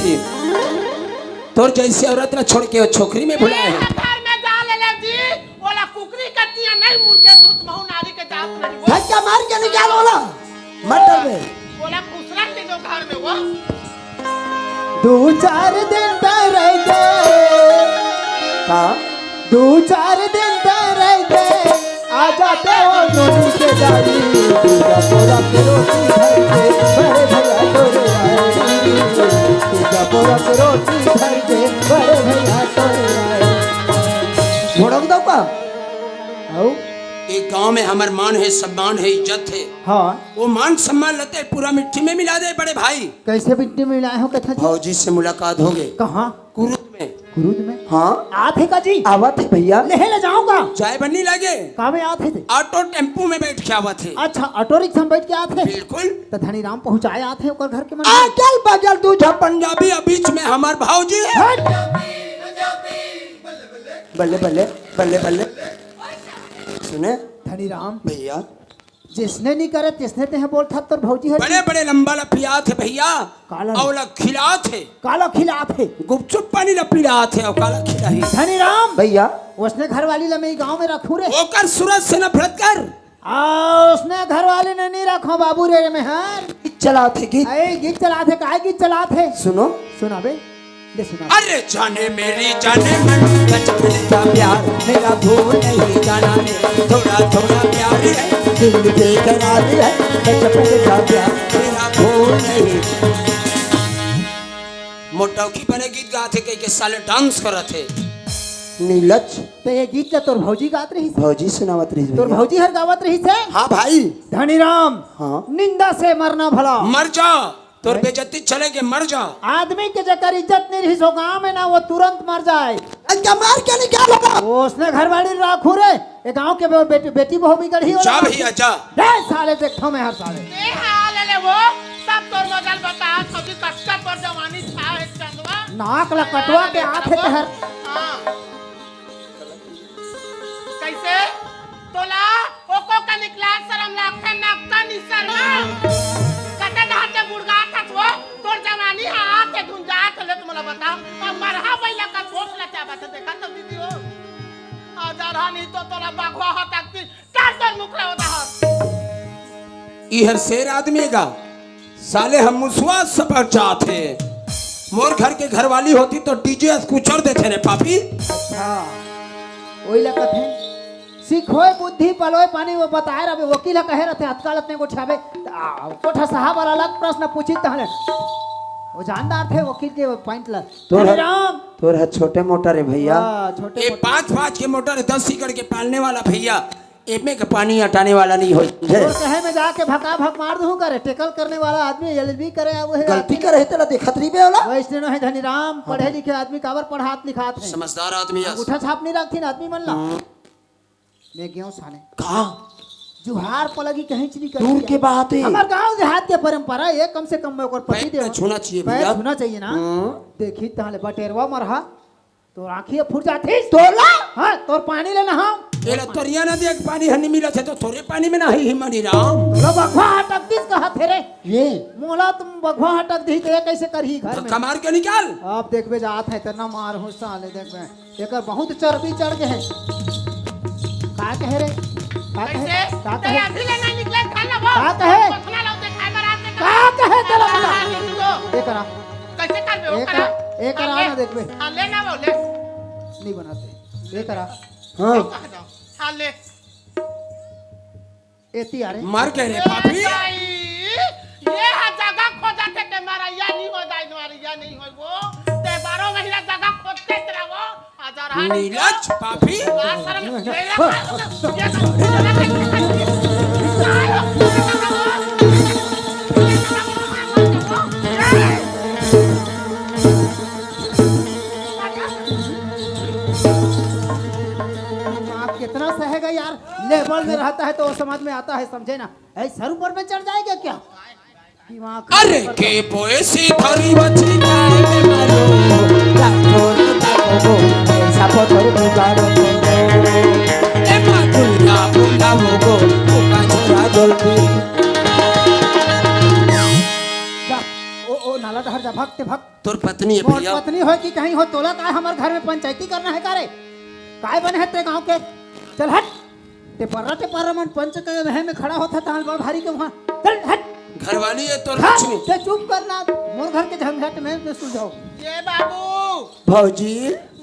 तोर जैसे औरत ला छोड़ के वो छोकरी में भुलाए हे। घर में जा ले ले जी, ओला कुकरी कतिया नहीं मुर्गे दूध महू नारी के जात नहीं वो। धक्का मार के निकाल ओला, मत डरबे। ओला खुसरा के जो घर में वो। दू चार दिन तक रह दे। का? दू चार दिन तक रह दे, आ जाते हो नोनी के दाई। पीजा पोरा के रोटी धर के, बड़े भैया तोरे आए। पीजा पोरा के रोटी धर के, बड़े भैया तोरे आए। भड़क दो का? आओ। एक गांव में हमर मान हे, सम्मान हे, इज्जत हे। हाँ। वो मान सम्मान लते पूरा मिट्टी में मिला दे बड़े भाई। कैसे मिट्टी में मिलाए हो कथा जी? भौजी से मुलाकात हो गए। कहाँ? कुरुद में। कुरुद में? हाँ। आत हे का जी? आवत हे भैया। लेहे ले जाऊंगा। चाय बनी लगे। का में आत हे ते? ऑटो टेम्पू में बैठ के आवत हे। अच्छा, ऑटो रिक्शा में बैठ के आत हे? बिल्कुल। तो धनी राम पहुँचाए आत हे ओकर घर के मन। अगल बगल दू झा पंजाबी, आ बीच में हमार भौजी हे। हट। बल्ले, बल्ले, बल्ले, बल्ले। सुने? धनी राम। भैया। जिसने नहीं करे, तिसने ते बोलत हस, तोर भौजी हे। बड़े बड़े लंबा ला पियात हे भैया। काला? अउ ला खिलात हे। काला खिलात हे? गुपचुप पानी ला पिलात हे, अउ काला खिलाही? धनी राम। भैया। उसने घरवाली ला मैं गांव में रखूं रे। ओकर सूरत से नफरत कर। आ, उसने घरवाली ने नहीं रखो बाबू रे, रे मेहर। गीत चलात हे, गीत। ए, गीत चलात हे, काय गीत चलात हे? सुनो। सुना बे। ले सुना। अरे जाने मेरी जाने मन, बचपन का प्यार, मेरा भूल नहीं जाना रे, थोड़ा थोड़ा प्यार है, दिल बेकरार है, बचपन का प्यार, मेरा भूल नहीं। मोटौकी बने गीत गात हे, कई के साले डांस करत हे। नीलच। तो ये गीत ला तोर भौजी गात रहिस? भौजी सुनावत रहिस तोर भैया। भौजी हर गावत रहिस हे? हाँ भाई। धनी राम। हाँ। निंदा से मरना भला। मर जा। तोर बेइज्जती चले के मर जा। आदमी के जेकर इज्जत नहीं रहिस हो गांव में ना, वो तुरंत मर जाए। अच्छा, मार के निकाल ओला। वो उसने घरवाली राखू रे, ये गांव के बे-, बेटी, बेटी बहू बिगड़ही हो जा रहा। भैया, जा। रे साले, देखो मैं हर साले। ए हाल ले वो, सब तोर मजल बता, सभी कच्चा पर जवानी छा है चंदवा। नाक ला कटवा के आत हे तहर। हाँ। कैसे? तोला ओको का निकला शरम लागथे, नक्का निसर में। कते दहाते बुड़गा थस वो, तोर जवानी हा आथे धुंजा थले, तुमला बता। अब मरहा बैला का छोट ला क्या बात है, देखा तो दीदी हो। आ जा रहा नहीं तो तोला बाघवा हा ताकती, काट तोर मुखला होता हा। इहर शेर आदमी का, साले हम मुसवा सपर जात हे। मोर घर के घरवाली होती तो डीजे स्कूटर देथे रे पापी। हाँ, वही ला कथे, सिखोय बुद्धि पलोय पानी, वो बताए रहे, वकील ह कहे रहते, अतका लतने गोठियाबे, आ, कोठा साहब वाला अलग प्रश्न पूछी तहने। वो जानदार थे वकील के पॉइंट ला। तोर ह-, राम। तोर ह छोटे मोटर है भैया। हाँ, छोटे ये मोटर। पाँच पाँच के मोटर है, दस एकड़ के पालने वाला भैया, एमे के पानी अटाने वाला नहीं हो। तोर कहे में जाके भका भक मार दूं करे, टैकल करने वाला आदमी एलएलबी करे, वो है गलती आदमी। करे है, तेला देखत रहिबे ओला। वैसे न है धनीराम, हाँ पढ़े भाई। लिखे आदमी काबर पढ़ात लिखात है। समझदार आदमी है। अंगूठा छाप नहीं रखती ना आदमी मन ला। हम्म। मैं गेंव साले। कहाँ? जुहार पलगी कहीं चली दूर के बात है। हमार गांव देहात के परंपरा ये, कम से कम मैं ओकर पति पैर देव। छूना चाहिए पैर भैया। छूना चाहिए ना। हाँ। देखी तहले बटेरवा मरहा, तोर आँखी फूट जाती। तोला? हाँ, तोर पानी लेना हम। एला तरिया ना देख, पानी हनी मिला थे तो तोरे पानी में ना ही मनी राम। तोला बघवा हटक दिस कहा थे रे। ये? मोला तुम बघवा हटक दी तो ये कैसे करही घर में? धक्का मार के निकाल। आप देखबे जात है, इतना मार हूँ साले, देखबे। एकर बहुत चर्बी चढ़ गे हे। का कहे रे? का कहे? कैसे? का तेरे कहे? अभी ले नहीं निकले, खा ला वो। का कहे? पखना लो, ते खाए बर आते का कहे तेरा बता? तो। ये करा। कैसे कर बे? वो ये करा। करा, ये करा हाँ, ले। ना देखबे। हाँ, ले ना वो, ले। नहीं बनाते। ये करा। हाँ। हाँ, ले। एती आ रे। मर गए रे ए पापी। दाई, ये हा जगह खोजत हे के मारा, या नहीं हो दाई, मारा, या नहीं हो वो। ते बारह महीना जगह खोजते तेरा वो, हजार हाथ नीलज पापी। लाज शर्म, ये ले, ये ले, ये ले। दिमाग कितना सहेगा यार, लेवल में रहता है तो वो समझ में आता है, समझे ना? ऐ सर ऊपर में चढ़ जाएगा क्या? दिमाग अरे के बोए से धरी बची जाए में मारो, लाखों रुपया को ऐसा पत्थर बिगाड़ो। ए माँ दुनिया बुलाओ गो, मुका छोरा जल्दी। जा, ओ, ओ, नाला डहर जा, भक्त, भक्त। तोर पत्नी है मोर भैया। पत्नी होय कि कहीं हो, तोला काय हमर घर में पंचायती करना है का रे? काय बने है ते गांव के? चल हट। ते पर्रा, ते पर्रा मन पंच के रहे में खड़ा होता ताल बड़ भारी के वहां। चल हट। घरवाली है तोर हाँ, लक्ष्मी। ते चुप करना। मोर घर के झंझट में ते सुलझाओ। ये बाबू। भौजी।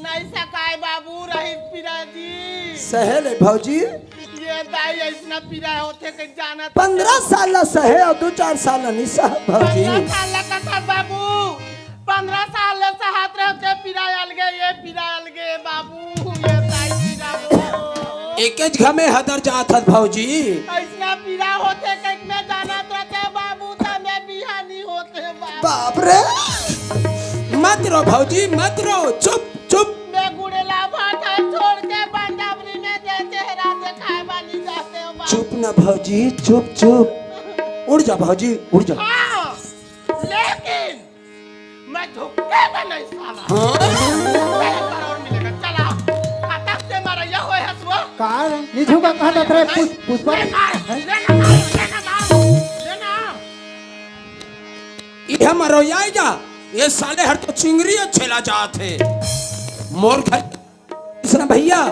नहीं सकाय बाबू, रही पीरा जी। सहेले भौजी। ये दाई ऐसना पीरा होथे के जानत। पन्द्रह साल ला सहे अउ दू चार साल ला नहीं सह भौजी। पन्द्रह साल ला कथा बाबू, पन्द्रह साल ले सहत रहे के पीरा अलगे, ये पीरा अलगे बाबू, ये दाई पीरा वो। एकेच घमे हदर जात हस भौजी। ऐसना पीरा होथे के मैं जानत रहते बाबू, त मैं बिहानी होते बाबू। बाप रे, मत रो भौजी, मत रो, चुप चुप। मैं गुड़ेला भाटा छोड़ के बंडावरी में दे चेहरा दिखाए वाली जाते हो बाप। चुप ना भौजी, चुप चुप। उड़ जा भौजी, उड़ जा। हाँ, लेकिन मैं झुकेगा नहीं साला। हाँ? एक बार और मिलेगा। चला, खटक से मारा, यह होए हसुआ। का रे? नहीं झुका, कहा था तेरे पुष-, पुष्पा? ले मार, हैं? ले ना मार, ले ना मार, ले ना। ये मरो, ये जा। ये साले हर तो चिंगरी अच्छे ला जात हे। मोर घर इसने भैया,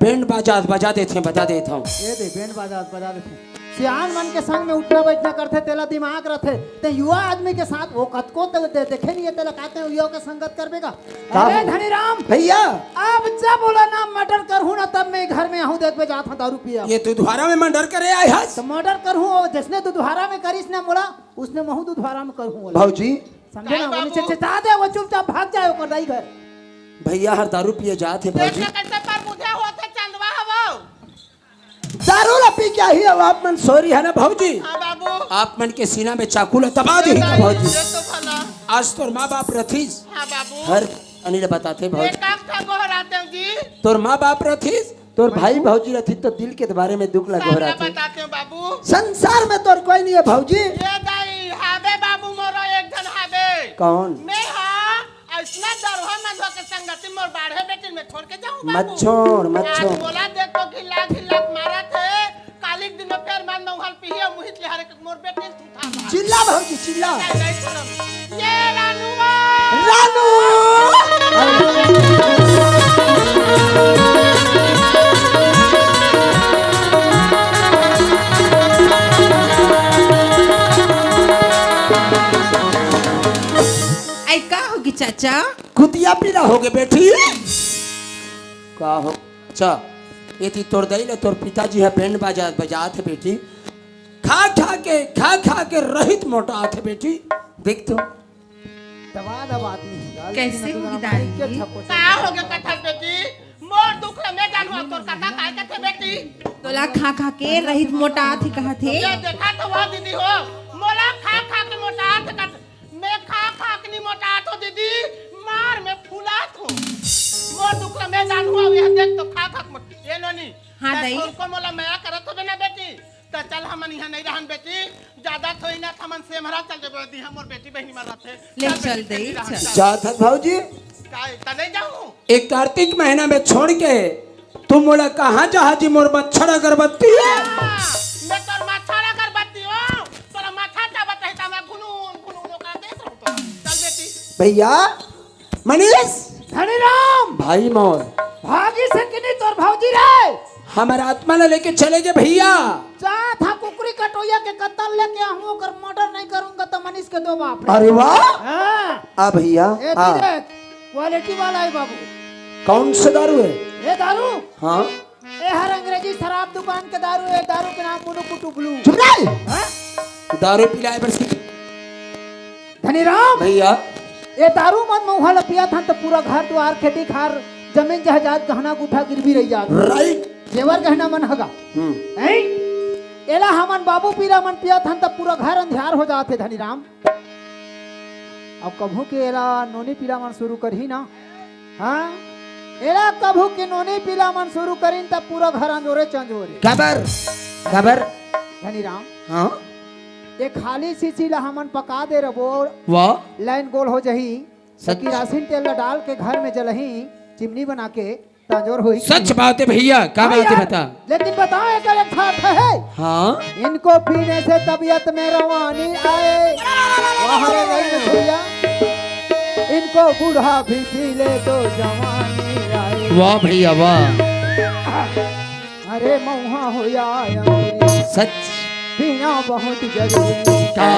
बैंड बाजा बजा देथे, बजा देत हूँ। ये दे, बैंड बाजा बजा देथे। सियान मन के संग में उठना बैठना करथे, तेला दिमाग रथे। ते युवा आदमी के साथ वो कतको ते, ते देखे नहीं है, तेला कहते हैं युवा के संगत करबे का? का अरे हो? धनीराम, भैया। अब जब बोला ना मर्डर करहूँ ना, तब मैं घर में आहूँ, देखबे जात हूँ दारू पिया। ये तू दुधारा में मर्डर करे आए हस? तो मर्डर करहूँ, जैसने तू दुधारा में करिस ना मोला, उसने महू तू दुधारा में करहूँ बोला। भौजी, समझे ना? काय वो नीचे बाबू? चेता दे, वो चुपचाप भाग जाए ओकर दाई घर। भैया हर दारू पिए जात हे देख भौजी। ना कैसे पर मुझे होते चंदवा हवो। दारू ला पी के आही अब आप मन सोरी है ना भौजी? हाँ बाबू। आप मन के सीना में चाकू ला दबा दे ये भौजी। ये तो भला। आज तोर माँ बाप रथिस। हाँ बाबू। हर अनिल बताते ये भौजी। काम था गोहराते जी। तोर माँ बाप रथिस, तोर भाई भौजी रथिस तो दिल के बारे में दुख ला सामने गोहराते। बताते हो बाबू। संसार में तोर कोई नहीं है भौजी। ये दाई, हाबे बाबू मोरो एक जन हाबे। कौन? मैं हाँ, ऐसना दरहा मंझवा के संगति मोर बाढ़े बेटिन में छोड़ के जाऊँ मत बाबू। छोड़, मत आज छोड़। बोला देखो घिल्ला घिल्ला मारा थे, काली के दिन में फेर मान नौहल पीही और मुहित ले हरे के मोर बेटिन चिल्ला भौजी, चिल्ला। ये रानू। रानू। ऐ का हो चा? कुतिया पीला होगे बेटी। का हो? चा, एती तोर दई ल तोर पिताजी ह बैंड बाजा बजात हे बेटी। खा खा के, खा खा के रहित मोटात हे बेटी। देख तो। दबा दबा आदमी। कैसे होगी दाई? का होगे कथस बेटी? मोर दुख ल मैं जानहूं, तोर कका काय कथे बेटी? तोला खा खा के रहित मोटात हे कहत हे। ये देखा तो वो दीदी हो, मोला खा खा के मोटात हे कथ मैं खा खा के नी मोटात हों दीदी, मार में फुलात हों। मोर दुख ल मैं जानहूं, ये देख तो खा खा के मोट-, ये नोनी, हाँ, तैं दई। उनको मोला मया करत होबे ना बेटी, त चल हमन इहाँ नहीं रहन बेटी, जादा थोड़ी ना हमन सेमरा चल देबो, दी हमर बेटी बहिनी मरत हे। ले चल चल बेटी, दई, चल। जात हस भौजी? काय, त नहीं जाहूं? एक कार्तिक महीना में छोड़ के तू मोला कहाँ जहाजी मोर मच्छर अगरबत्ती? हाँ, मैं तोर मच्छर अगरबत्ती हों। तोला माथा चाबत रही त मैं घुनून घुनून ओकरा देत रहूं तो। चल बेटी। भैया, मनीष। धनीराम। भाई मोर। भागी से कि नहीं तोर भौजी रे? हमर आत्मा ला लेके चले गे भैया। जा था कुकरी कटोइया के कत्ल लेके आहूं, ओकर मर्डर नहीं करूंगा तो मनीष के दो बाप रे। अरे वाह। हाँ। आ भैया, ए, हाँ। देख, क्वालिटी वाला है बाबू। कौन सा दारू है? ये दारू? हाँ। ए हर अंग्रेजी शराब दुकान के दारू, ए दारू के नाम मुनुकुटु ब्लू। चुप रह। हाँ? दारू पिलाए बर सीख। धनीराम। भैया। ए दारू मन मउहा ल पियत हन त पूरा घर दुआर, खेती खार, जमीन जायदाद, गहना गुठा गिरवी रही जात। राइट। जेवर गहना मन हगा। हम्म। हैं? एला हमन बाबू पीरा मन पियत हन त पूरा घर अंधियार हो जात हे धनीराम। अब कभू के एला नोनी पीला मन शुरू करही ना, हाँ, एला कभू के नोनी पीला मन शुरू करिन त पूरा घर अंजोरे चंजोरे। काबर? काबर? धनीराम, हाँ? ए खाली शीशी ला हमन पका दे रबो, वाह। लाइन गोल हो जही, सच। किरासिन तेल ला डाल के घर में जलही, चिमनी बना के, तांजोर होई। सच बात है भैया, का हाँ बात है यार, बता। लेकिन बताओ एकर एक ठा अर्थ है। हाँ। इनको पीने से तबीयत में रवानी आए। वाह रे भाई भैया। इनको बूढ़ा भी पी ले तो जवानी आए। वाह भैया वाह। अरे मऊहा हो या अंगूरी। सच। पीना बहुत जरूरी। का?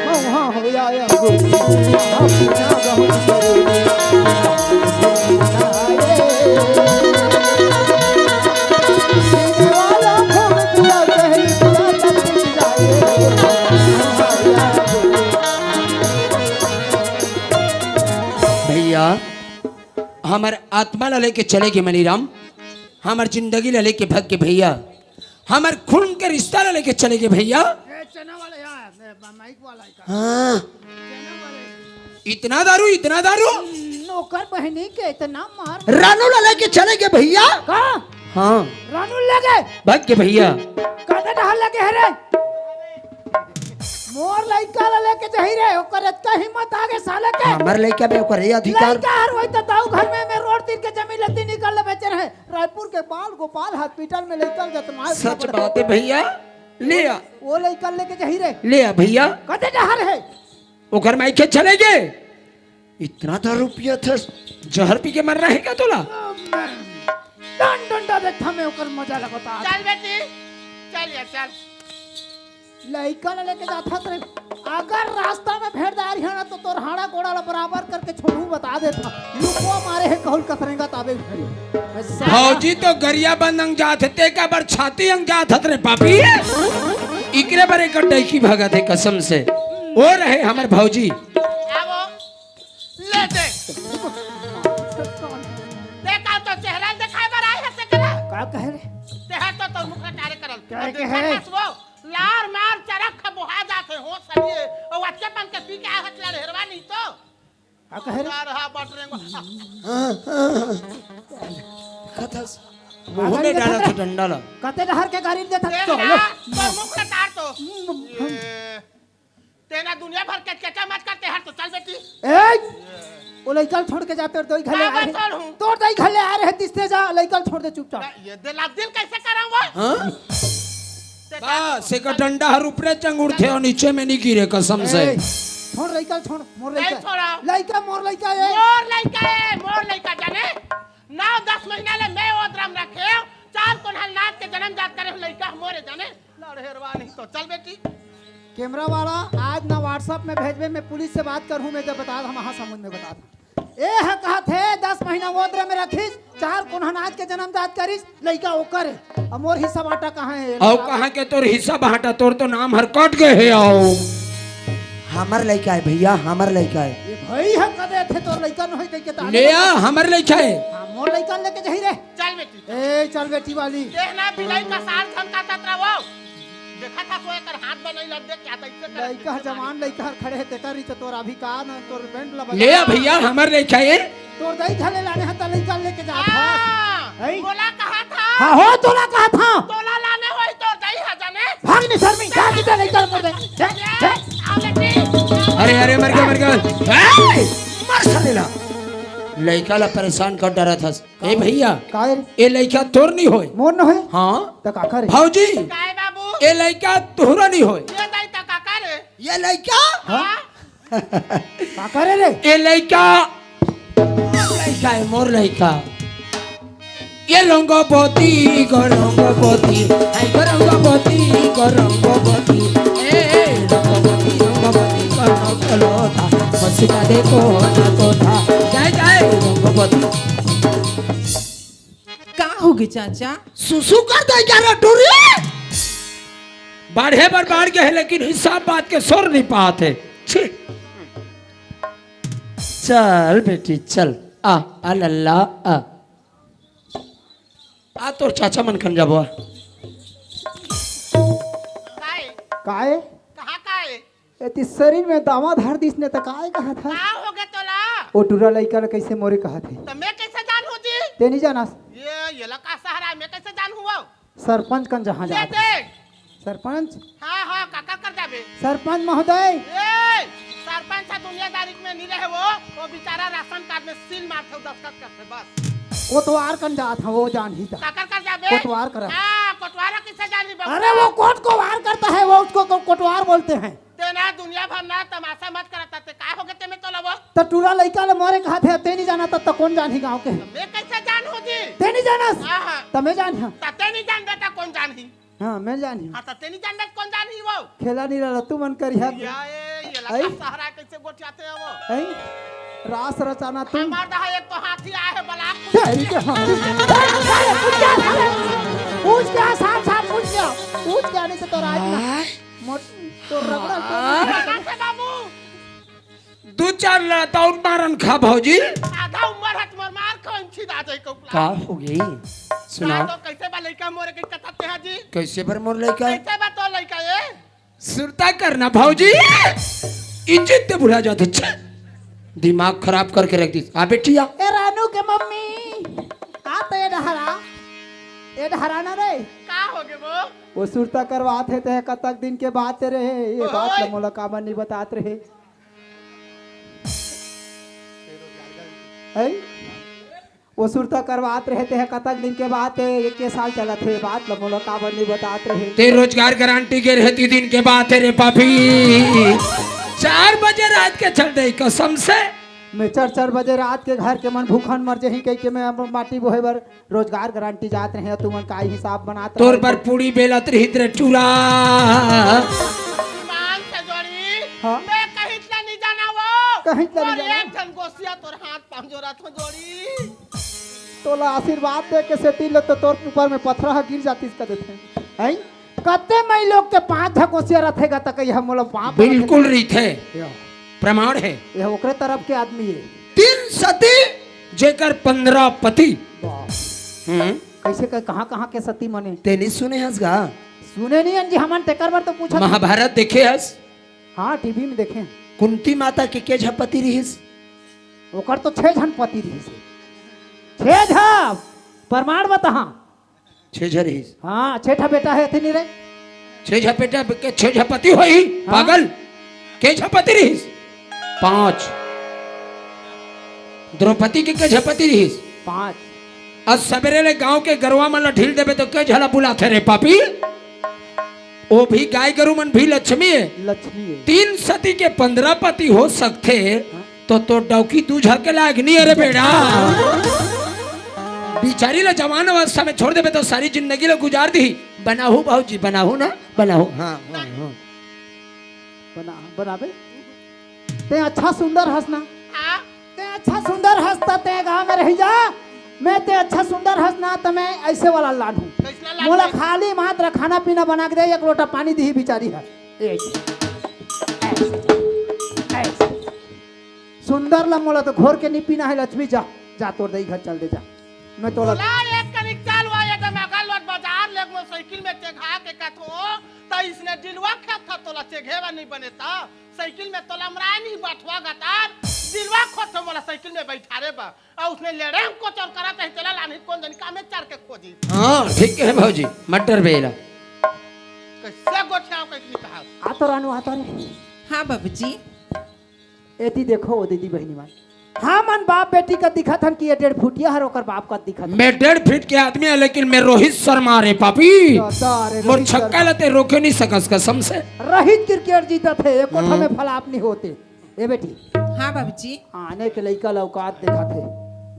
मऊहा हो या अंगूरी। पीना बहुत जरूरी। पीने वाला खूब पिया, कहीं पिया तक पिलाए। भैया, हमर आत्मा ला लेके चले गे मनीराम, हमर जिंदगी ला लेके भग गे भैया। हमर खून के रिश्ता ला लेके चले गे भैया। ए, चना वाला यार, ए, ब-, माइक वाला ही का। हाँ। चना वाला ही। इतना दारू, इतना दारू। हम्म, ओकर बहिनी के इतना मार। रानू ला लेके चले गे भैया। का? हाँ। रानू ले गे? भग गे भैया। कते डहर ले गे हे रे? मोर लइका ला लेके जही रे, ओकर इतना हिम्मत आ गे साले के। हमर लइका में ओकर ये अधिकार। लइका हर वही तो दाऊ घर में, में रोड तीर के जमीन लत्ती निकाल ले बेचे रहे। रायपुर के बाल गोपाल हॉस्पिटल में लइका जतमाए सच बात है भैया, ले आ। वो लइका लेके जही रे। ले आ भैया। कते डहर हे? ओकर माई के चले गे। इतना दारू पियत हस, जहर पी के मरना है का तोला? टन डंडा देखा मैं ओकर मजा लगता। चल बेटी, चल यार, चल। लइका ला लेके जात हस रे। अगर रास्ता में भेंट दार है ना तो तोर हाड़ा गोड़ा ला बराबर करके छोड़ू बता देत हंव। लुकवा मारे हे कहूल कतरेगा ताबे उठे। भौजी तो गरिया बंद अंग जात हे, ते का बर छाती अंग जात हत रे पापी। इकरे बर एक डैकी भगत हे कसम से। ओ रहे हमर भौजी। आवो। ले दे। देखा तो चेहरा दिखाए बर आए हे तेकरा। का कहे रे? तेहा तो तोर मुखड़ा चारे करल। का और कहे? देखा कस वो लार मार चरक खबोहा जात हे हो सलिए। और अच्छे पन के पी के आए हत लड़ेरवा नहीं तो। का कहे रे? यार हा बट रेंगो। हाँ, हाँ, हाँ। कथस। मुंह में डाला था डंडा ला। कते डहर के गाड़ी देत हस तो। देखा, तोर मुखड़ा तार तो। ये। तेना दुनिया भर के चेचा मत करते हर तो चल बेटी। ए! वो लइका ल छोड़ के जा, तोर दई घले आ रहे। तोर दई घले आ रहे, तिसने जा, लइका ल छोड़ दे चुपचाप। ये दिल, अब दिल कैसे करा वो? हाँ? बस, एकर डंडा हर ऊपरे चंगुड़थे और नीचे में नहीं गिरे कसम से। ए, छोड़ लइका ल, छोड़, मोर लइका। छोड़ा। लइका, मोर लइका ए। मोर लइका ए, मोर लइका जाने। नौ दस महीना ले मैं ओदरम रखे, चार कोन हल नाच के जन्म जात करे लइका मोरे जाने। लड़हेरवा नहीं तो चल बेटी। कैमरा वाला आज ना WhatsApp में भेजबे, मैं पुलिस से बात करहूँ, मैं जब बता हम महासमुंद में बता दूँ। ए ह कहत हे, दस महीना ओदरा में रखिस, चार कोन्हा नाच के जन्म जात करिस, लइका ओकर हे। अब मोर हिस्सा बांटा कहाँ हे? अउ कहाँ के तोर हिस्सा बांटा? तोर तो नाम हर कट गए हे। अउ हमर लइका हे भैया, हमर लइका हे। ये भाई ह कदे थे तोर लइका नोहे कहिके ताले ले आ, बता। हमर लइका हे। हाँ, मोर लइका लेके जाही रे। चल बेटी। ए, चल बेटी वाली। देखना बिलाई का सार झन का ततरा वो। देखा था तो एकर हाथ बनाई लग दे क्या तैसे कर लइका ह जवान लइका हर खड़े हे, तेकर रिच तोर अभी का न तोर बैंड ला बजा। ले आ भैया, हमर लइका हे। तोर दाई घले लाने ह त लइका लेके जात ह। हाँ, हैं? तोला कहा था। हाँ हो, तोला कहा था। तोला लाने होई तोर दाई ह जाने। भाग नहीं शर्मी, जा किते लइका मोर दाई। जा, जा। आओ बेटी। अरे, अरे, मर गया, मर गया। ए, मर साले ला। लइका ला परेशान कर डरत हस। ए भैया, का रे? ए लइका तोर नहीं होय। मोर न होय? हाँ। त काकर हे? भौजी, काय बाबू? ए लइका तोहरा नहीं होय। ये दाई त काकर हे? ये लइका? हाँ? हाँ? काकर हे रे? ए लइका, लइका हे, मोर लइका। ये रंगवती, गो रंगवती, हाय गो रंगवती, गो रंगवती। ए, ए, रंगवती, रंगवती, गो रंगवती। मस्का देखो ना तो था। जय जय रंगवती। का होगे चाचा? सुसु कर दे क्या रे टूरी? बाढ़े बर बाढ़ गए हे, लेकिन हिसाब बात के सोर नहीं पात हे। छी। चल बेटी, चल। आ, आ लल्ला, आ। आ तोर चाचा मन खन जाबो, आ। काय? काय? कहाँ काय? एती शरीर में दावा धर दिस ने त काय कहा था? का होगे तोला? ओ टूरा लइका ल कइसे मोरे कहा थे? त मैं कइसे जानहूँ जी? ते नहीं जानस? ये, ये ला का सहारा, मैं कइसे जानहूँ वो? सरपंच कन जहाँ ये जात। देख। सरपंच? हाँ, हाँ, काकर कर जाबे? सरपंच महोदय। ए, सरपंच ह दुनियादारी में नहीं रहे वो, वो बेचारा राशन कार्ड में सील मारथे, दस्तखत करथे, बस। कोटवार कन जात ह, वो जानही त। काकर कर जाबे? कोटवार करा। हाँ, कोटवार ह कइसे जानही बाबू? अरे वो कोट को वार करता है, वो उसको को-, कोटवार बोलते हैं। तेना दुनिया भर ना तमाशा मत करत, ते का होगे ते में तोला वो? त टूरा लइका ल मोरे कहा थे, ते नहीं जाना त, त कौन जानही गाँव के? त मैं कइसे जानहूँ जी? ते नहीं जानस? हाँ, हाँ। त मैं जानहूँ। त ते नहीं जानबे त कौन जानही? हाँ, मैं जानहूँ। हाँ, त ते नहीं जानबे त कौन जानही वो? खेला नहीं रहा, तू मन करिहा। या, ए, ये लगा आई? सहारा कइसे गोठियाथे हे वो? आई? रास रचाना तू। हमार दहा एक तो हाथी आए हे, बलाक। तेरी के हाथी। पूछ क्या, साहब, साहब, पूछ क्या? पूछ क्या नहीं से तो राज ना। हाँ? मोट-, तो रगड़ा तो हाँ। नहीं। कहाँ से बाबू? दू चार लड़ता अउ मारन खा भौजी। आधा उम्र हत मोर मार खा, इंची दा जाई कौकला। का होगे? सुनाओ। तो कइसे बा लइका मोरे के कथा ते हा जी? कइसे बर मोर लइका? कइसे बा तो लइका ये? सुरता करना भौजी। इज्जत ते भुला जात, अच्छा। दिमाग खराब करके रख दिस। आ बेटी आ। ए रानू के मम्मी। आ तो ए डहरा। ए डहरा ना रे। का होगे वो? वो सुरता करवात हे ते कतक दिन के बात रहे, ये बात ओए। ल मोला काबर नहीं बतात रहे? हैं? वो सुरता करवात रहे ते कतक दिन के बात हे, एक के साल चलत हे, बात ल मोला काबर नहीं बतात रहे? ते रोजगार गारंटी के रहती दिन के बात हे रे पापी। चार बजे रात के चल दे कसम से। मैं चार, चार बजे रात के घर के मन भूखन मर जही कहिके मैं अब माटी बोहे बर रोजगार गारंटी जात रहे, तुमन का हिसाब बनात तोर रहे? बर पूड़ी बेलत रहित रे टूरा। ईमान से जोड़ी, हाँ? मैं कहित ला नहीं जाना वो। कहित ला नहीं और जाना? एक ठन गोसिया तोर हाथ पाँव जोड़त हो जोड़ी। तोला आशीर्वाद दे के सेती ले तो तोर ऊपर में पथरा ह गिर जातिस कदे थे। हैं? कते मई लोग के पाँच झ गोसिया रथे गा तक यह मोला पाप बिल्कुल रथे। रहिथे। या। प्रमाण हे। यह ओकरे तरफ के आदमी हे। तीन सती जेकर पंद्रह पति। वाह। हम्म। कइसे क-, कहाँ, कहाँ के सती मने? ते नहीं सुने हस गा? सुने नहीं हन जी, हमन तेकर बर तो पूछत हन। महाभारत देखे हस? हाँ, टीवी में देखे हन। कुंती माता के के झ पति रिहिस? ओकर तो छह झन पति रिहिस हे। छह झ! प्रमाण बताहा। छह झ रिहिस। हाँ, छह ठा बेटा हे, अथी नहीं रे। छह झ बेटा के छह झ पति होही, हाँ। पागल। के झ पति रिहिस? पाँच। द्रौपदी के के झ पति रिहिस? पाँच। आज सबेरे ले गांव के गरवा मन ला ढील देबे तो के झ ला बुलाथे रे पापी? वो भी गाय गरु मन भी लक्ष्मी हे। लक्ष्मी हे। तीन सती के पंद्रह पति हो सकथे, हाँ। तो तोर डौकी दू झ के लायक नहीं हे रे बेटा। बिचारी ला जवान अवस्था में छोड़ देबे तो सारी जिंदगी ला गुजार दिही। बनाहू भौजी, बनाहू ना, बनाहू। हाँ, हाँ, हाँ। बना, बनाबे। ते अच्छा सुंदर हस ना। हाँ। ते अच्छा सुंदर हस त ते गाँव में रही जा, मैं ते अच्छा सुंदर हस ना त मैं ऐसे वाला लान हूँ। कैसना लान मोला है? खाली मात्र खाना पीना बना के दे, एक लोटा पानी दिही बिचारी है। एक। सुंदर ला मोला तो घोर के नी पीना है, लक्ष्मी जा, जा तोर दई घर चल दे जा। मैं तोला बोला एक कनिक चाल हुआ, ये दम अगल बाजार ले मोर साइकिल में चेघा के कथो, त इसने दिलवा खेत था तोला चेघे वा नहीं बने था। साइकिल में तोला मराय नहीं बठवा गतार, दिलवा खोथो मोला साइकिल में बैठारे बा। और उसने लेड़े हमको चोर करा चाहे तेला लानी कौन जनी कामे चार के खोजी। हाँ, ठीक है भौजी, मटर बेला। कैसे गोठियाओ कैसे नहीं कहा। आ तो रानू, आ तो रे। हाँ बाबूजी। एती देखो ओ दीदी बहिनी मन, हमन बाप बेटी का दिखत हन कि ये डेढ़ फुटिया हर ओकर बाप का दिखत हन। मैं डेढ़ फीट के आदमी है, लेकिन मैं रोहित शर्मा रे पापी। दादा रे, मोर रोहित छक्का शर्मा। लते रोके नहीं सकस कसम से। रोहित क्रिकेट जीतत है, एक कोठा हम्म। में फलाप नहीं होते। ए बेटी, हाँ बाबूजी। आने के लइका ला औकात देखाथे।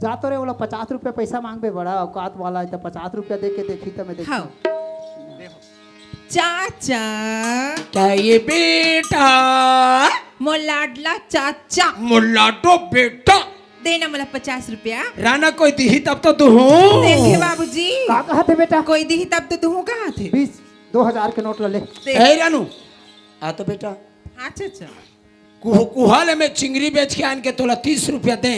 जा तो रे, ओला पचास रुपया पैसा मांगबे, बड़ा औकात वाला है, त पचास रुपया दे के देखी त मैं देखी। हाँ। चाचा। क्या ये बेटा? मोर लाडला चाचा। मोर लाडो बेटा। देना मोला पचास रुपया। राना कोई दिही तब तो दूहूं। देखे बाबूजी। का कहत हे बेटा? कोई दिही तब तो दूहूं कहत हे। बीस, दो हजार के नोट ला ले। दे। ए रानू, आ तो बेटा। हाँ चाचा। कुह-, कुहा ले मैं चिंगरी बेच के आन के तोला तीस रुपया दे,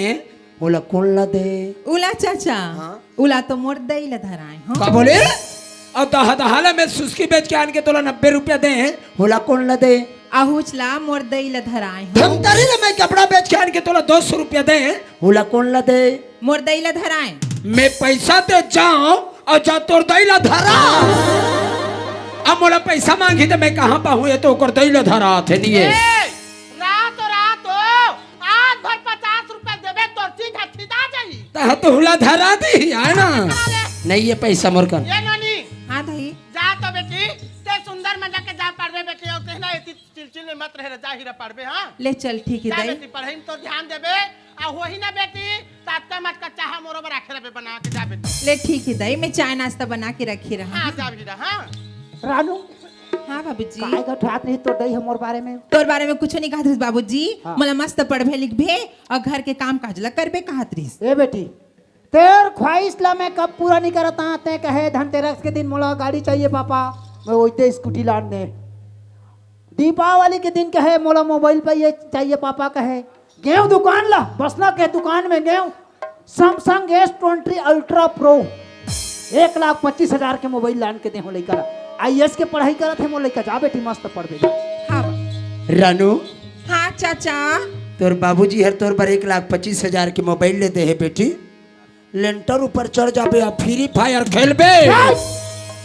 ओला कौन ला दे? उला चाचा, हाँ? उला तो मोर दई ला धराए हो। का बोले? और दहा दहा ले मैं सुस्की बेच के आन के तोला नब्बे रुपया दे, ओला कौन ला दे? अहुच ला मोर दई ला धराए हो। धमतरी ले मैं कपड़ा बेच के आन के तोला दो सौ रुपया दे, ओला कौन ला दे? मोर दई ला धराए। मैं पैसा दे जाऊं और जा तोर दई ला धरा। अब मोला पैसा मांगी त मैं कहां पाहूं? ये तो ओकर दई ला धरा थे नहीं है। ए, रात हो, रात हो, आज भर पचास रुपया देबे, तोर चीज हथिदा जाही। तह तो हुला धरा दी, है ना? धरा ले। नहीं, ये पैसा मोर कन। ये नोनी। हाँ दाई। जा तो बेटी, ते सुंदर मजा के जा पढ़बे बेटी, और ते ना एती चिलचिल में मत रहे, जा ही रह पढ़बे, हाँ? ले चल, ठीक है जा दाई। बेटी, पढ़ाई में तो ध्यान देबे, आ होही ना बेटी, तातका मटका चाहा मोरो बर आखे रहे बना के जा बेटी। ले ठीक है दाई, मैं चाय नाश्ता बना के रखी रहा। हाँ, जा भी रहा, हाँ। रानू, हाँ बाबूजी। काय का ठात नहीं तोर दई ह मोर बारे में? तोर बारे में कुछ नहीं कहत रहिस बाबूजी। हाँ। मोला मस्त पढ़बे लिखबे और घर के काम काज ला करबे कहत रहिस। ए बेटी, तेर ख्वाहिश ला मैं कब पूरा नहीं करत हाँ। ते कहे धनतेरस के दिन मोला गाड़ी चाहिए पापा, मैं वैसे स्कूटी लान दे। दीपावली के दिन कहे मोला मोबाइल पे ये चाहिए पापा कहे। गेंव दुकान ला, बसना के दुकान में गेंव, Samsung S twenty Ultra Pro, एक लाख पच्चीस हजार के मोबाइल लान के देहूं लइका ला। आईएएस के पढ़ाई करत हे मोर लइका, जा बेटी मस्त पढ़ बेटी। हाँ। रानू। हाँ चाचा। तोर बाबूजी हर तोर बर एक लाख पच्चीस हजार के मोबाइल ले दे हे बेटी। लेंटर ऊपर चढ़ जाबे आ फ्री फायर खेलबे। ए,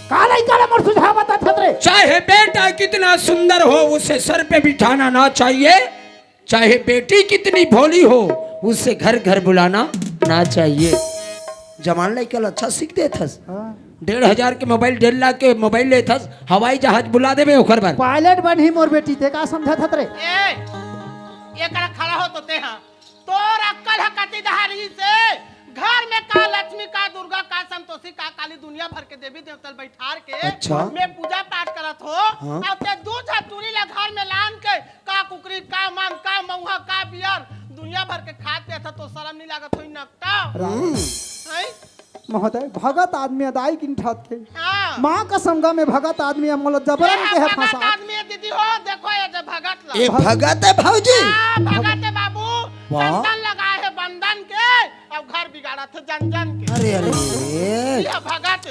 का लइका ला मोर सुझाव बतात हस रे? चाहे बेटा कितना सुंदर हो, उसे सर पे बिठाना ना चाहिए, चाहे बेटी कितनी भोली हो, उसे घर घर बुलाना ना चाहिए। जवान लइका ला अच्छा सीख देत हस। हाँ। डेढ़ हजार के मोबाइल, डेढ़ लाख के मोबाइल लेत हस, हवाई जहाज बुला देबे ओकर बर। पायलट बनही मोर बेटी, ते का समझत हस रे? ए, एकरा खड़ा हो तो ते हाँ। तोर अक्कल ह कति डहार रहिसे? घर में का लक्ष्मी, का दुर्गा, का संतोषी, का काली, दुनिया भर के देवी देवता ल बैठार के अच्छा। मैं पूजा पाठ करत हो। हाँ। अब ते दू झन टूरी ला घर में लान के का कुकरी, का मांग, का मऊहा, का बियर, दुनिया भर के खात पियत ह, तो शरम नहीं लागत होई नकटा? राम। हैं? महोदय, भगत आदमी अदाई किन ठात के। हाँ। माँ कसम गा में भगत आदमी है, मोला जबरन ये के है भगत फंसा। आदमी है दीदी हो, देखो ये जो भगत ला। ये भगत है भौजी? हाँ, भगत है बाबू। वाह। चंदन लगा है बंदन के, अब घर बिगाड़ा थे जन जन के। अरे, अरे। ये भगत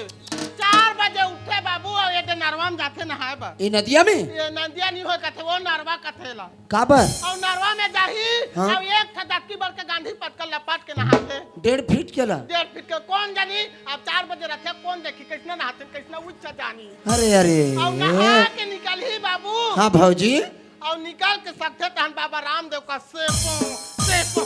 चार बजे उठे बाबू, और ये दे नरवा में जाथे नहाए बर। ये नदिया में? ये नदिया नहीं होय कथे, वो नरवा कथे ला। काबर? अउ नरवा में जाही, हाँ। अउ एक ठा दतकी बड़ के गांधी पटकल लपट के नहाथे। डेढ़ फीट के ला? डेढ़ फीट के। कौन जानी, अब चार बजे रथे, कौन देखी, कैसना नहाथे, कैसना उच्च जानी। अरे, अरे। अउ नहा के निकलही बाबू। हाँ, भौजी। अउ निकल के सकथे तहन बाबा रामदेव का सेको, सेको।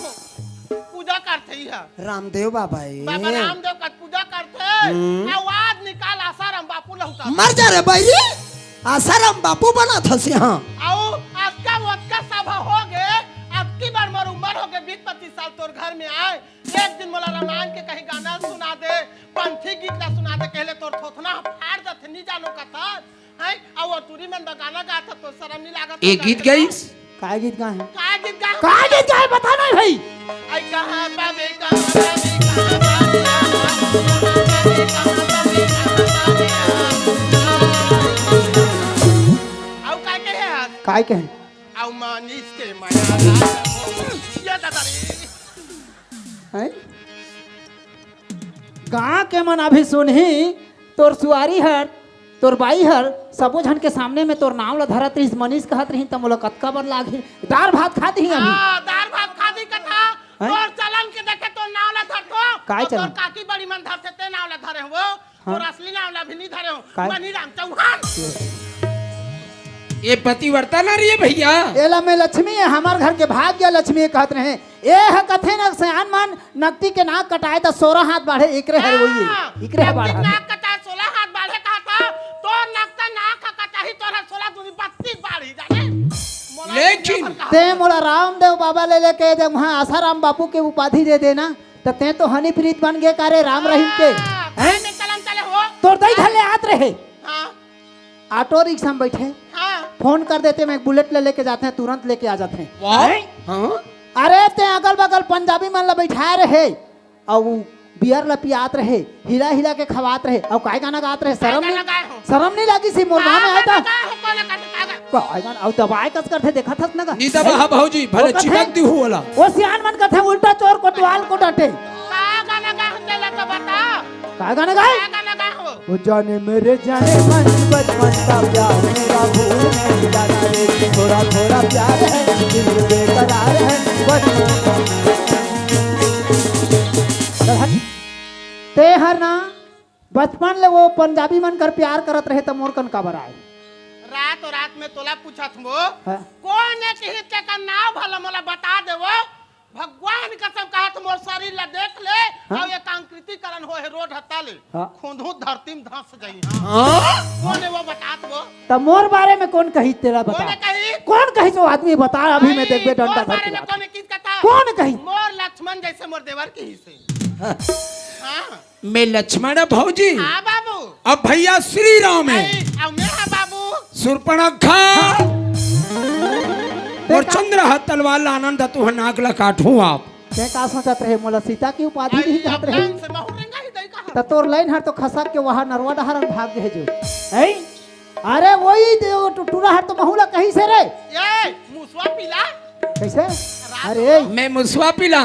पूजा करथे इहा। रामदेव बाबा ए। बाबा रामदेव का पूजा करथे। हम्म। अउ आज निकाल आसाराम बापू लहुटा। मर जा रे बैरी, आसाराम बापू बनाथस इहा। अउ अतका ओतका सब हो गे, अतकी बार मोर उमर हो गे, बीस पच्चीस साल तोर घर में आए, एक दिन मोला रामायण के कहीं गाना सुना दे, पंथी गीत ला सुना दे, कहले तोर थोथना फाड़ देथे, नी जानो कथा। हैं? अउ वो टूरी मन बगाना गात ह, तो शरम नहीं लागत ए ह गीत गाने गाइस? काय गीत गाए हे? काय गीत गाए? काय गीत गाए, बता नहीं भाई। आई कहाँ पावे, कहाँ पावे, कहाँ पावे, कहाँ पावे, कहाँ पावे, कहाँ पावे, कहाँ पावे। अउ काय कहे हस? काय कहे? अउ मनीष के मया राजा हो। ये दादा रे। हैं? गाँव के मन अभी सुनही, तोर सुआरी हर, तोर बाई हर, सबो झन के सामने में तोर नाम ला धरत रहिस, मनीष कहत रहिन, त मोला कतका बर लागही। दार भात खात ही अभी। हाँ, दार भात खात ही कथा। हैं? तोर चलन के देखे तोर नाम ला धरथो। काय अउ तोर चलन? काकी बड़ी मन धरथे ते नाम ला धरे हो। हाँ। तोर असली नाम ला भी नहीं धरे हो। काय? मनीराम चौहान। ये पतिव्रता ना रही है भैया। एला मैं लक्ष्मी है, हमार घर के भाग्य लक्ष्मी कहत रहे। ए ह कथे न सियान मन, नकटी के नाक कटाए त सोरह हाथ बाढ़े, एकरे हर वही, हाँ, एकरे ह नकटी बाढ़ा। नाक कटाए सोलह हाथ बाढ़े कहा था, तोर नकटा नाक ह कटाही, तोर ह सोलह दूनी बत्तीस बाढ़ी, जाने? मोला लेकिन नकटा भर कहा ते था। मोला रामदेव बाबा ले लेके जब वहाँ आसाराम बापू के उपाधि दे देना, त ते तो हनीप्रीत बन गे का रे राम रहीम के? हाँ, हैं? मैं चलन चले हो। तोर दई घर ले आत रहे। हाँ। ऑटो रिक्शा में बैठे, हाँ। फोन कर देते, मैं बुलेट ले लेके जाते हैं, तुरंत लेके आ जाते हैं। वाह। हैं? हाँ। अरे, ते अगल बगल पंजाबी मन ला बैठाए रहे, अउ बियर ला पियात रहे, हिला हिला के खवात रहे, अउ काय गाना गात रहे, शरम काय गाना नहीं, गाए हो? शरम नहीं लागिस मोर गाँव में आए त? गाना गाए हो, कोन गाना गाए हो? काय गाना, अउ दबाए कस करथे, देखत हस न गा? नी दबा हा भौजी, भले वो कथे, चिपक दी हूँ वाला। वो सियान मन कथे, "उल्टा चोर कोतवाल को डांटे।" का गाना गाए हो, तेला तो बता। का गाना गाए? का गाना गाए हो? ओ जाने मेरे जाने मन, बचपन का प्यार मेरा भूल नहीं जाना रे, थोड़ा थोड़ा प्यार है, दिल बेकरार है, बचपन का। चल हट। ते हर ना बचपन ले वो पंजाबी मन कर प्यार करत रहे त मोर कन काबर आए? रात रात में तोला पूछत हूँ, हाँ। कोन एक हित के का नाव भला मोला बता देवो? भगवान कसम कहत मोर शरीर ला देख ले, हाँ? अउ एक आकृतिकरण होहे रोड हत्ता ले। हाँ। खोंधू धरती में धंस जाई, हाँ। हाँ? कोन हे वो बतात वो? त मोर बारे में कोन कही तेला बता। कोन कही? कोन कही सो आदमी बता, अभी मैं देखबे डंडा धर के बात। कोन कही? मोर लक्ष्मण जैसे मोर देवर कही से। हाँ। हाँ। मैं लक्ष्मण है भौजी। हाँ बाबू। अब भैया श्री राम है। नहीं, अब मैं है बाबू। सुर्पणखा। हाँ। और चंद्र हा तलवार ला आनंद तू नाक ला काटू आप। ते का सोचत रहे मोला सीता की उपाधि नहीं जात रहे। से महू रेंगा ही दई कहा। त तोर लाइन हर तो खसक के वहाँ नरवा डहार भाग गए जो। हैं? अरे वही दे, वो टु-, टुरा हर तो महू ला कही से रे। ए, मुसवा पीला। कैसे? अरे। मैं मुसवा पीला।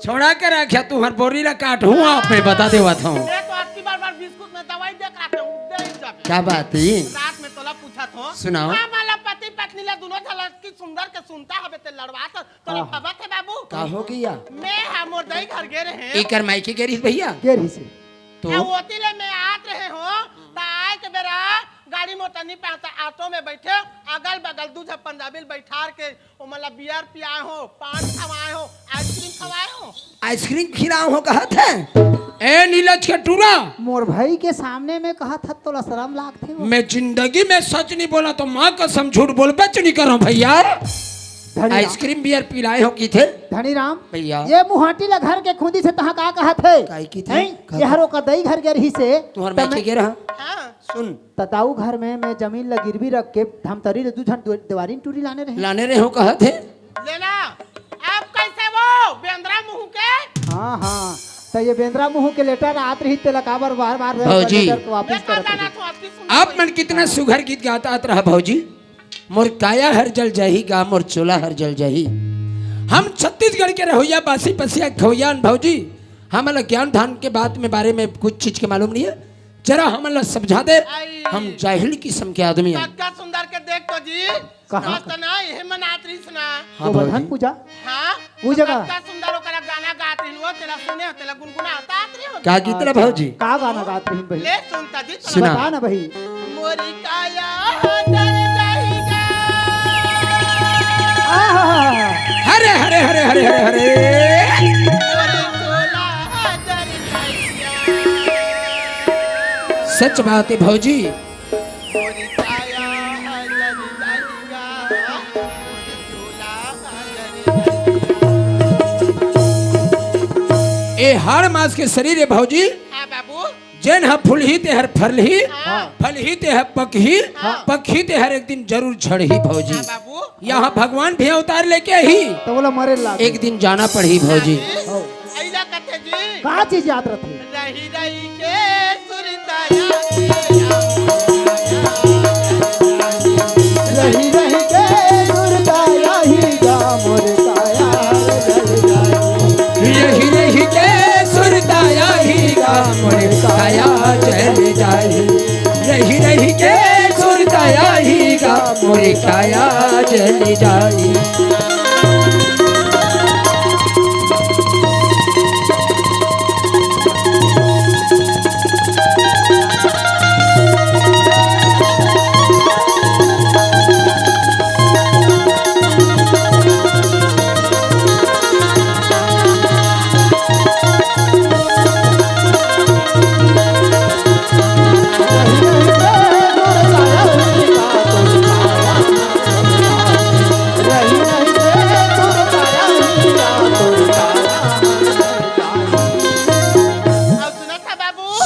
छोड़ा के रख्या, तुहर बोरी ला काट हूँ आप, मैं बता देवत हूँ। मैं तो अतकी बार बार बिस्कुट में दवाई देख रहा था, उठ दे जाके। क्या बात है? रात में तोला पूछा था। सुनाओ। हाँ, माला पति पत्नी ला दोनों झलक की सुंदर के सुनता हवे ते लड़वा तो तोला हाँ। खबर थे बाबू। का हो गया? मैं हा मोर दई घर गे रहे। एकर मायके गे रहिस भैया? गे रहिस। तो? आ ओती ले मैं आत रहे हो, त आए के बेरा गाड़ी मोटर नहीं पाता, ऑटो में बैठे, अगल बगल दू झन पंजाबी ल बैठार के, ओमन ला बियर पियाए हो, पान खवाए हो, आइसक्रीम खवाए हो। आइसक्रीम खिलाओ हो कहत है? ए नीलज के टूरा। मोर भाई के सामने में कहत हत तोला शरम लागथे वो। मैं जिंदगी में सच नहीं बोला तो माँ कसम झूठ बोलबे च नहीं करो भैया। धनी राम। आइसक्रीम बियर पिलाए हो की थे? धनी राम। भैया। ये मुहाटी ला घर के खुदी से तहाँ का कहत है? काई की थे? हैं? का ये हर ओकर दई घर गे रहिस हे। तुहर त मायके मैं गे रहा? हाँ। सुन। त दाऊ घर में मैं जमीन ला गिरवी रख के धमतरी ले दू झन दु-, देवारी टूरी लाने रहे। लाने रहे हो कहत है? लेला, अब कैसे वो बेंदरा मुंह के? हाँ, हाँ। त ये बेंदरा मुंह के लेटर आत रही तेला काबर बार-बार भौजी। लेटर के वापस करत रही? आप मन कितना सुघर गीत गात आत रहा भौजी। मोर काया हर जल जाही गा, मोर चोला हर जल जाही। हम छत्तीसगढ़ के रहोइया, बासी पसिया खवैया अन भौजी, हमन ला ज्ञान ध्यान के बात में बारे में कुछ चीज के मालूम नहीं है। जरा हमन ला समझा दे, आई। हम जाहिल किस्म के आदमी हैं। कतका सुंदर के देख तो जी, कहाँ? मस्त ना, इहे मन आत रहिस ना। हाँ, गोवर्धन भौजी। पूजा? हाँ, वो जगह? कतका सुंदर ओकरा गाना गात रहिन, वो तेला सुने हो, तेला गुनगुनात आत रहिन। का गीत ला भौजी? का गाना गात रहिन भाई? ले सुन त जी, सुना। बता ना भाई। मोरी काया हर जल जाही गा। आहा। हरे, हरे, हरे। मोरी चोला हर जल जाही गा। सच बात है भौजी। मोरी काया हर जल जाही गा। मोरी चोला हर जल जाही गा। ए हाड़ मास के शरीर है भौजी। हाँ बाबू। जेन ह फूलही ते हर फरही, हाँ। फरही ते हर पकही, हाँ। पकही ते हर एक दिन जरूर झड़ही भौजी। हाँ बाबू। यहाँ भगवान भी अवतार लेके ही तो बोला मरे लागे। एक दिन जाना पड़ही भौजी। हाँ। अइला कथे जी। का चीज याद रथे? रही रही के सुरताया। रही रही के सुरताया ही गा मोर काया। रही रही के सुरताया ही गा मोर काया चल जाई। रही रही के सुरताया ही गा मोर काया चल जाई।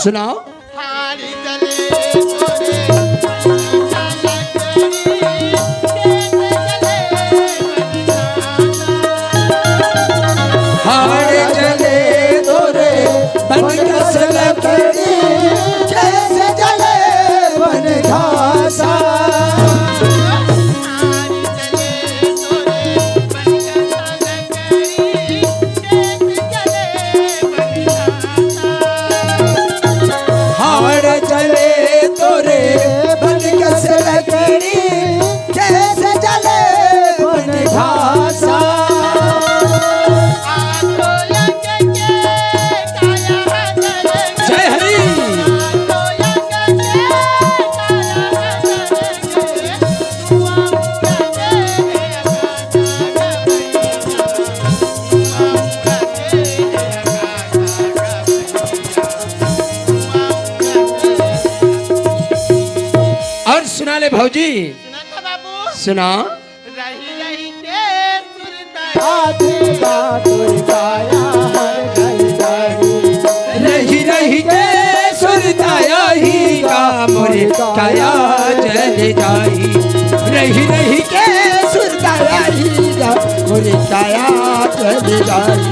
सुनाओ। हाड़ जले तोरे बन कस लकड़ी, जैसे जले बन घासा। हाड़ जले तोरे बन कस लकड़ी, जैसे जले बन घासा। जय हरि। और सुना ले भौजी। सुना था बाबू। सुना। रही रही के सुरताया। आधी रात उरताया हर गई जाई। रही रही के सुरताया ही गा मोर काया चल जाई। रही रही के सुरताया ही गा मोर काया चल जाई।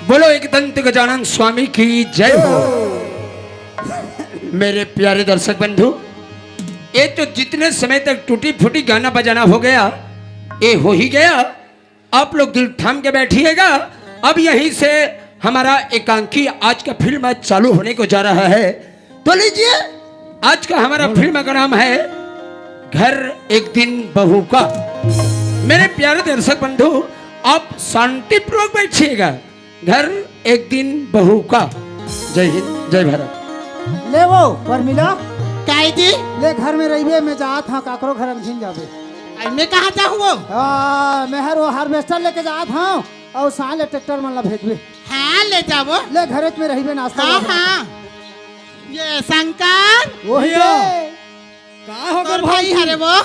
बोलो एक दंत गजानन स्वामी की जय हो। मेरे प्यारे दर्शक बंधु, ये तो जितने समय तक टूटी फूटी गाना बजाना हो गया, ये हो ही गया। आप लोग दिल थाम के बैठिएगा। अब यहीं से हमारा एकांकी आज का फिल्म चालू होने को जा रहा है। तो लीजिए, आज का हमारा फिल्म का नाम है घर एक दिन बहू का। मेरे प्यारे दर्शक बंधु, आप शांतिपूर्वक बैठिएगा। घर एक दिन बहू का। जय हिंद, जय भारत। ले वो, परमिला। काई जी? ले घर में रहिबे, मैं जात हाँ, काकरो घर में झिन जाबे। आई मैं कहाँ जाहूँ वो? आ, मैं हर वो harvester लेके जात हाँ, और साले ट्रैक्टर मन ला भेजबे। हाँ, ले जावो। ले घरेच में रहिबे, नाश्ता हाँ, कर। हाँ। ये शंकर। वही भैया। तो। का हो तोर गए भाई भौजी? हरे वो?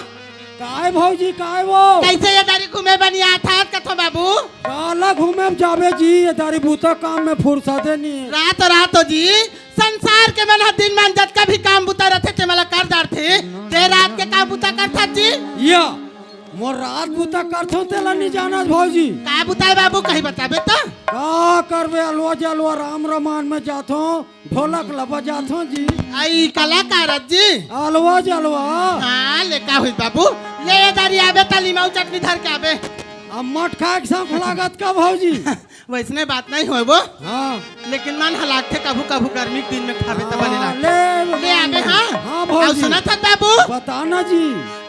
काय भौजी, काय वो? कैसे ये दारी घूमे बनिया था कथो बाबू? काला घूमे जाबे जी, ये दारी बूता काम में फुर्सते नहीं है। रात, रात हो जी, संसार के मन ह दिन मन जतका भी काम बुता रथे, ते मला कर डारथे। ते रात के काम बुता करथस जी? या, मोर रात बुता करथों तेला नइ जानस भौजी। का बुता हे बाबू, कहीं बताबे त? का करबे, अलवा जलवा राम रमान में जाथों, ढोलक ल बजाथों जी। आई कलाकार जी। अलवा जलवा। हाँ, ले का होइस बाबू? ले ये दारी आबे त लिमाऊ चटनी धर के आबे। अब मट खाए के शौक लागत का भौजी? वइसने बात नइ होय वो। हाँ। लेकिन मन ह लागथे कभू कभू गर्मी के दिन में खाबे त बने हाँ, लागथे। ले, ले आबे, हाँ। हाँ, भौजी। अउ सुनत हस बाबू? बता ना जी।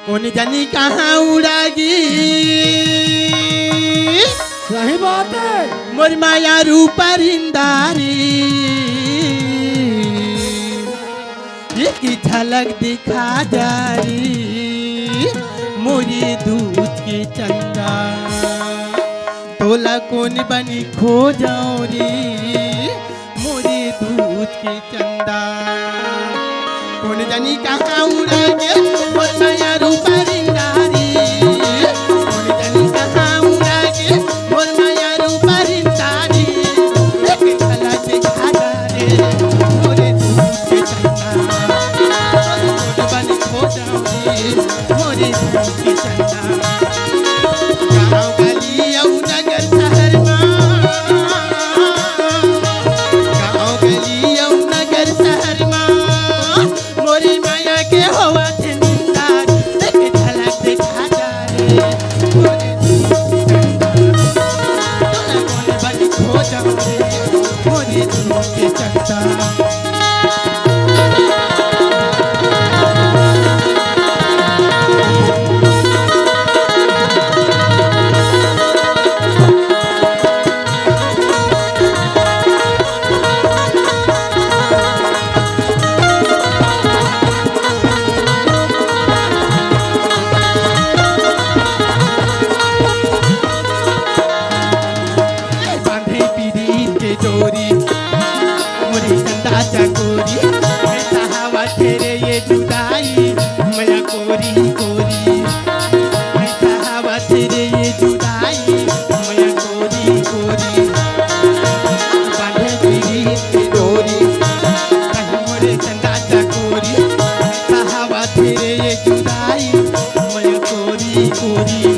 कोन जनी कहाँ उड़ा गे। सही बात हे। मोर माया रूप परिंदा रे। एक झलक दिखा जा रे, मोरी दूध के चंदा। तोला कोन बनी खोजंव रे, मोरी दूध के चंदा। कोन जनी कहाँ उड़ा गे, मोर माया रूप परिंदा रे। कोन जनी कहाँ उड़ा गे, मोर माया रूप परिंदा रे। एक झलक दिखा जा रे, मोरे दूध के चंदा। तोला कोन बनी खोजंव रे, मोरे दूध के चंदा। गाँव गली अउ नगर शहर मा, गाँव गली अउ नगर शहर मा, मोरी माया के होवत हे निंदा। एक झलक दिखा जा रे, मोरे दूध के चंदा। तोला कोन बनी खोजंव रे, मोरे दूध के चंदा। बांधे पीरी के डोरी, मोरी चंदा चकोरी, ऐसा हवा तेरे ये जुदाई, मया कोरी कोरी। ऐसा हवा तेरे ये जुदाई, मया कोरी कोरी। बांधे पीरी के डोरी, कहीं मोरे चंदा चकोरी। ऐसा हवा तेरे ये जुदाई, मया कोरी कोरी।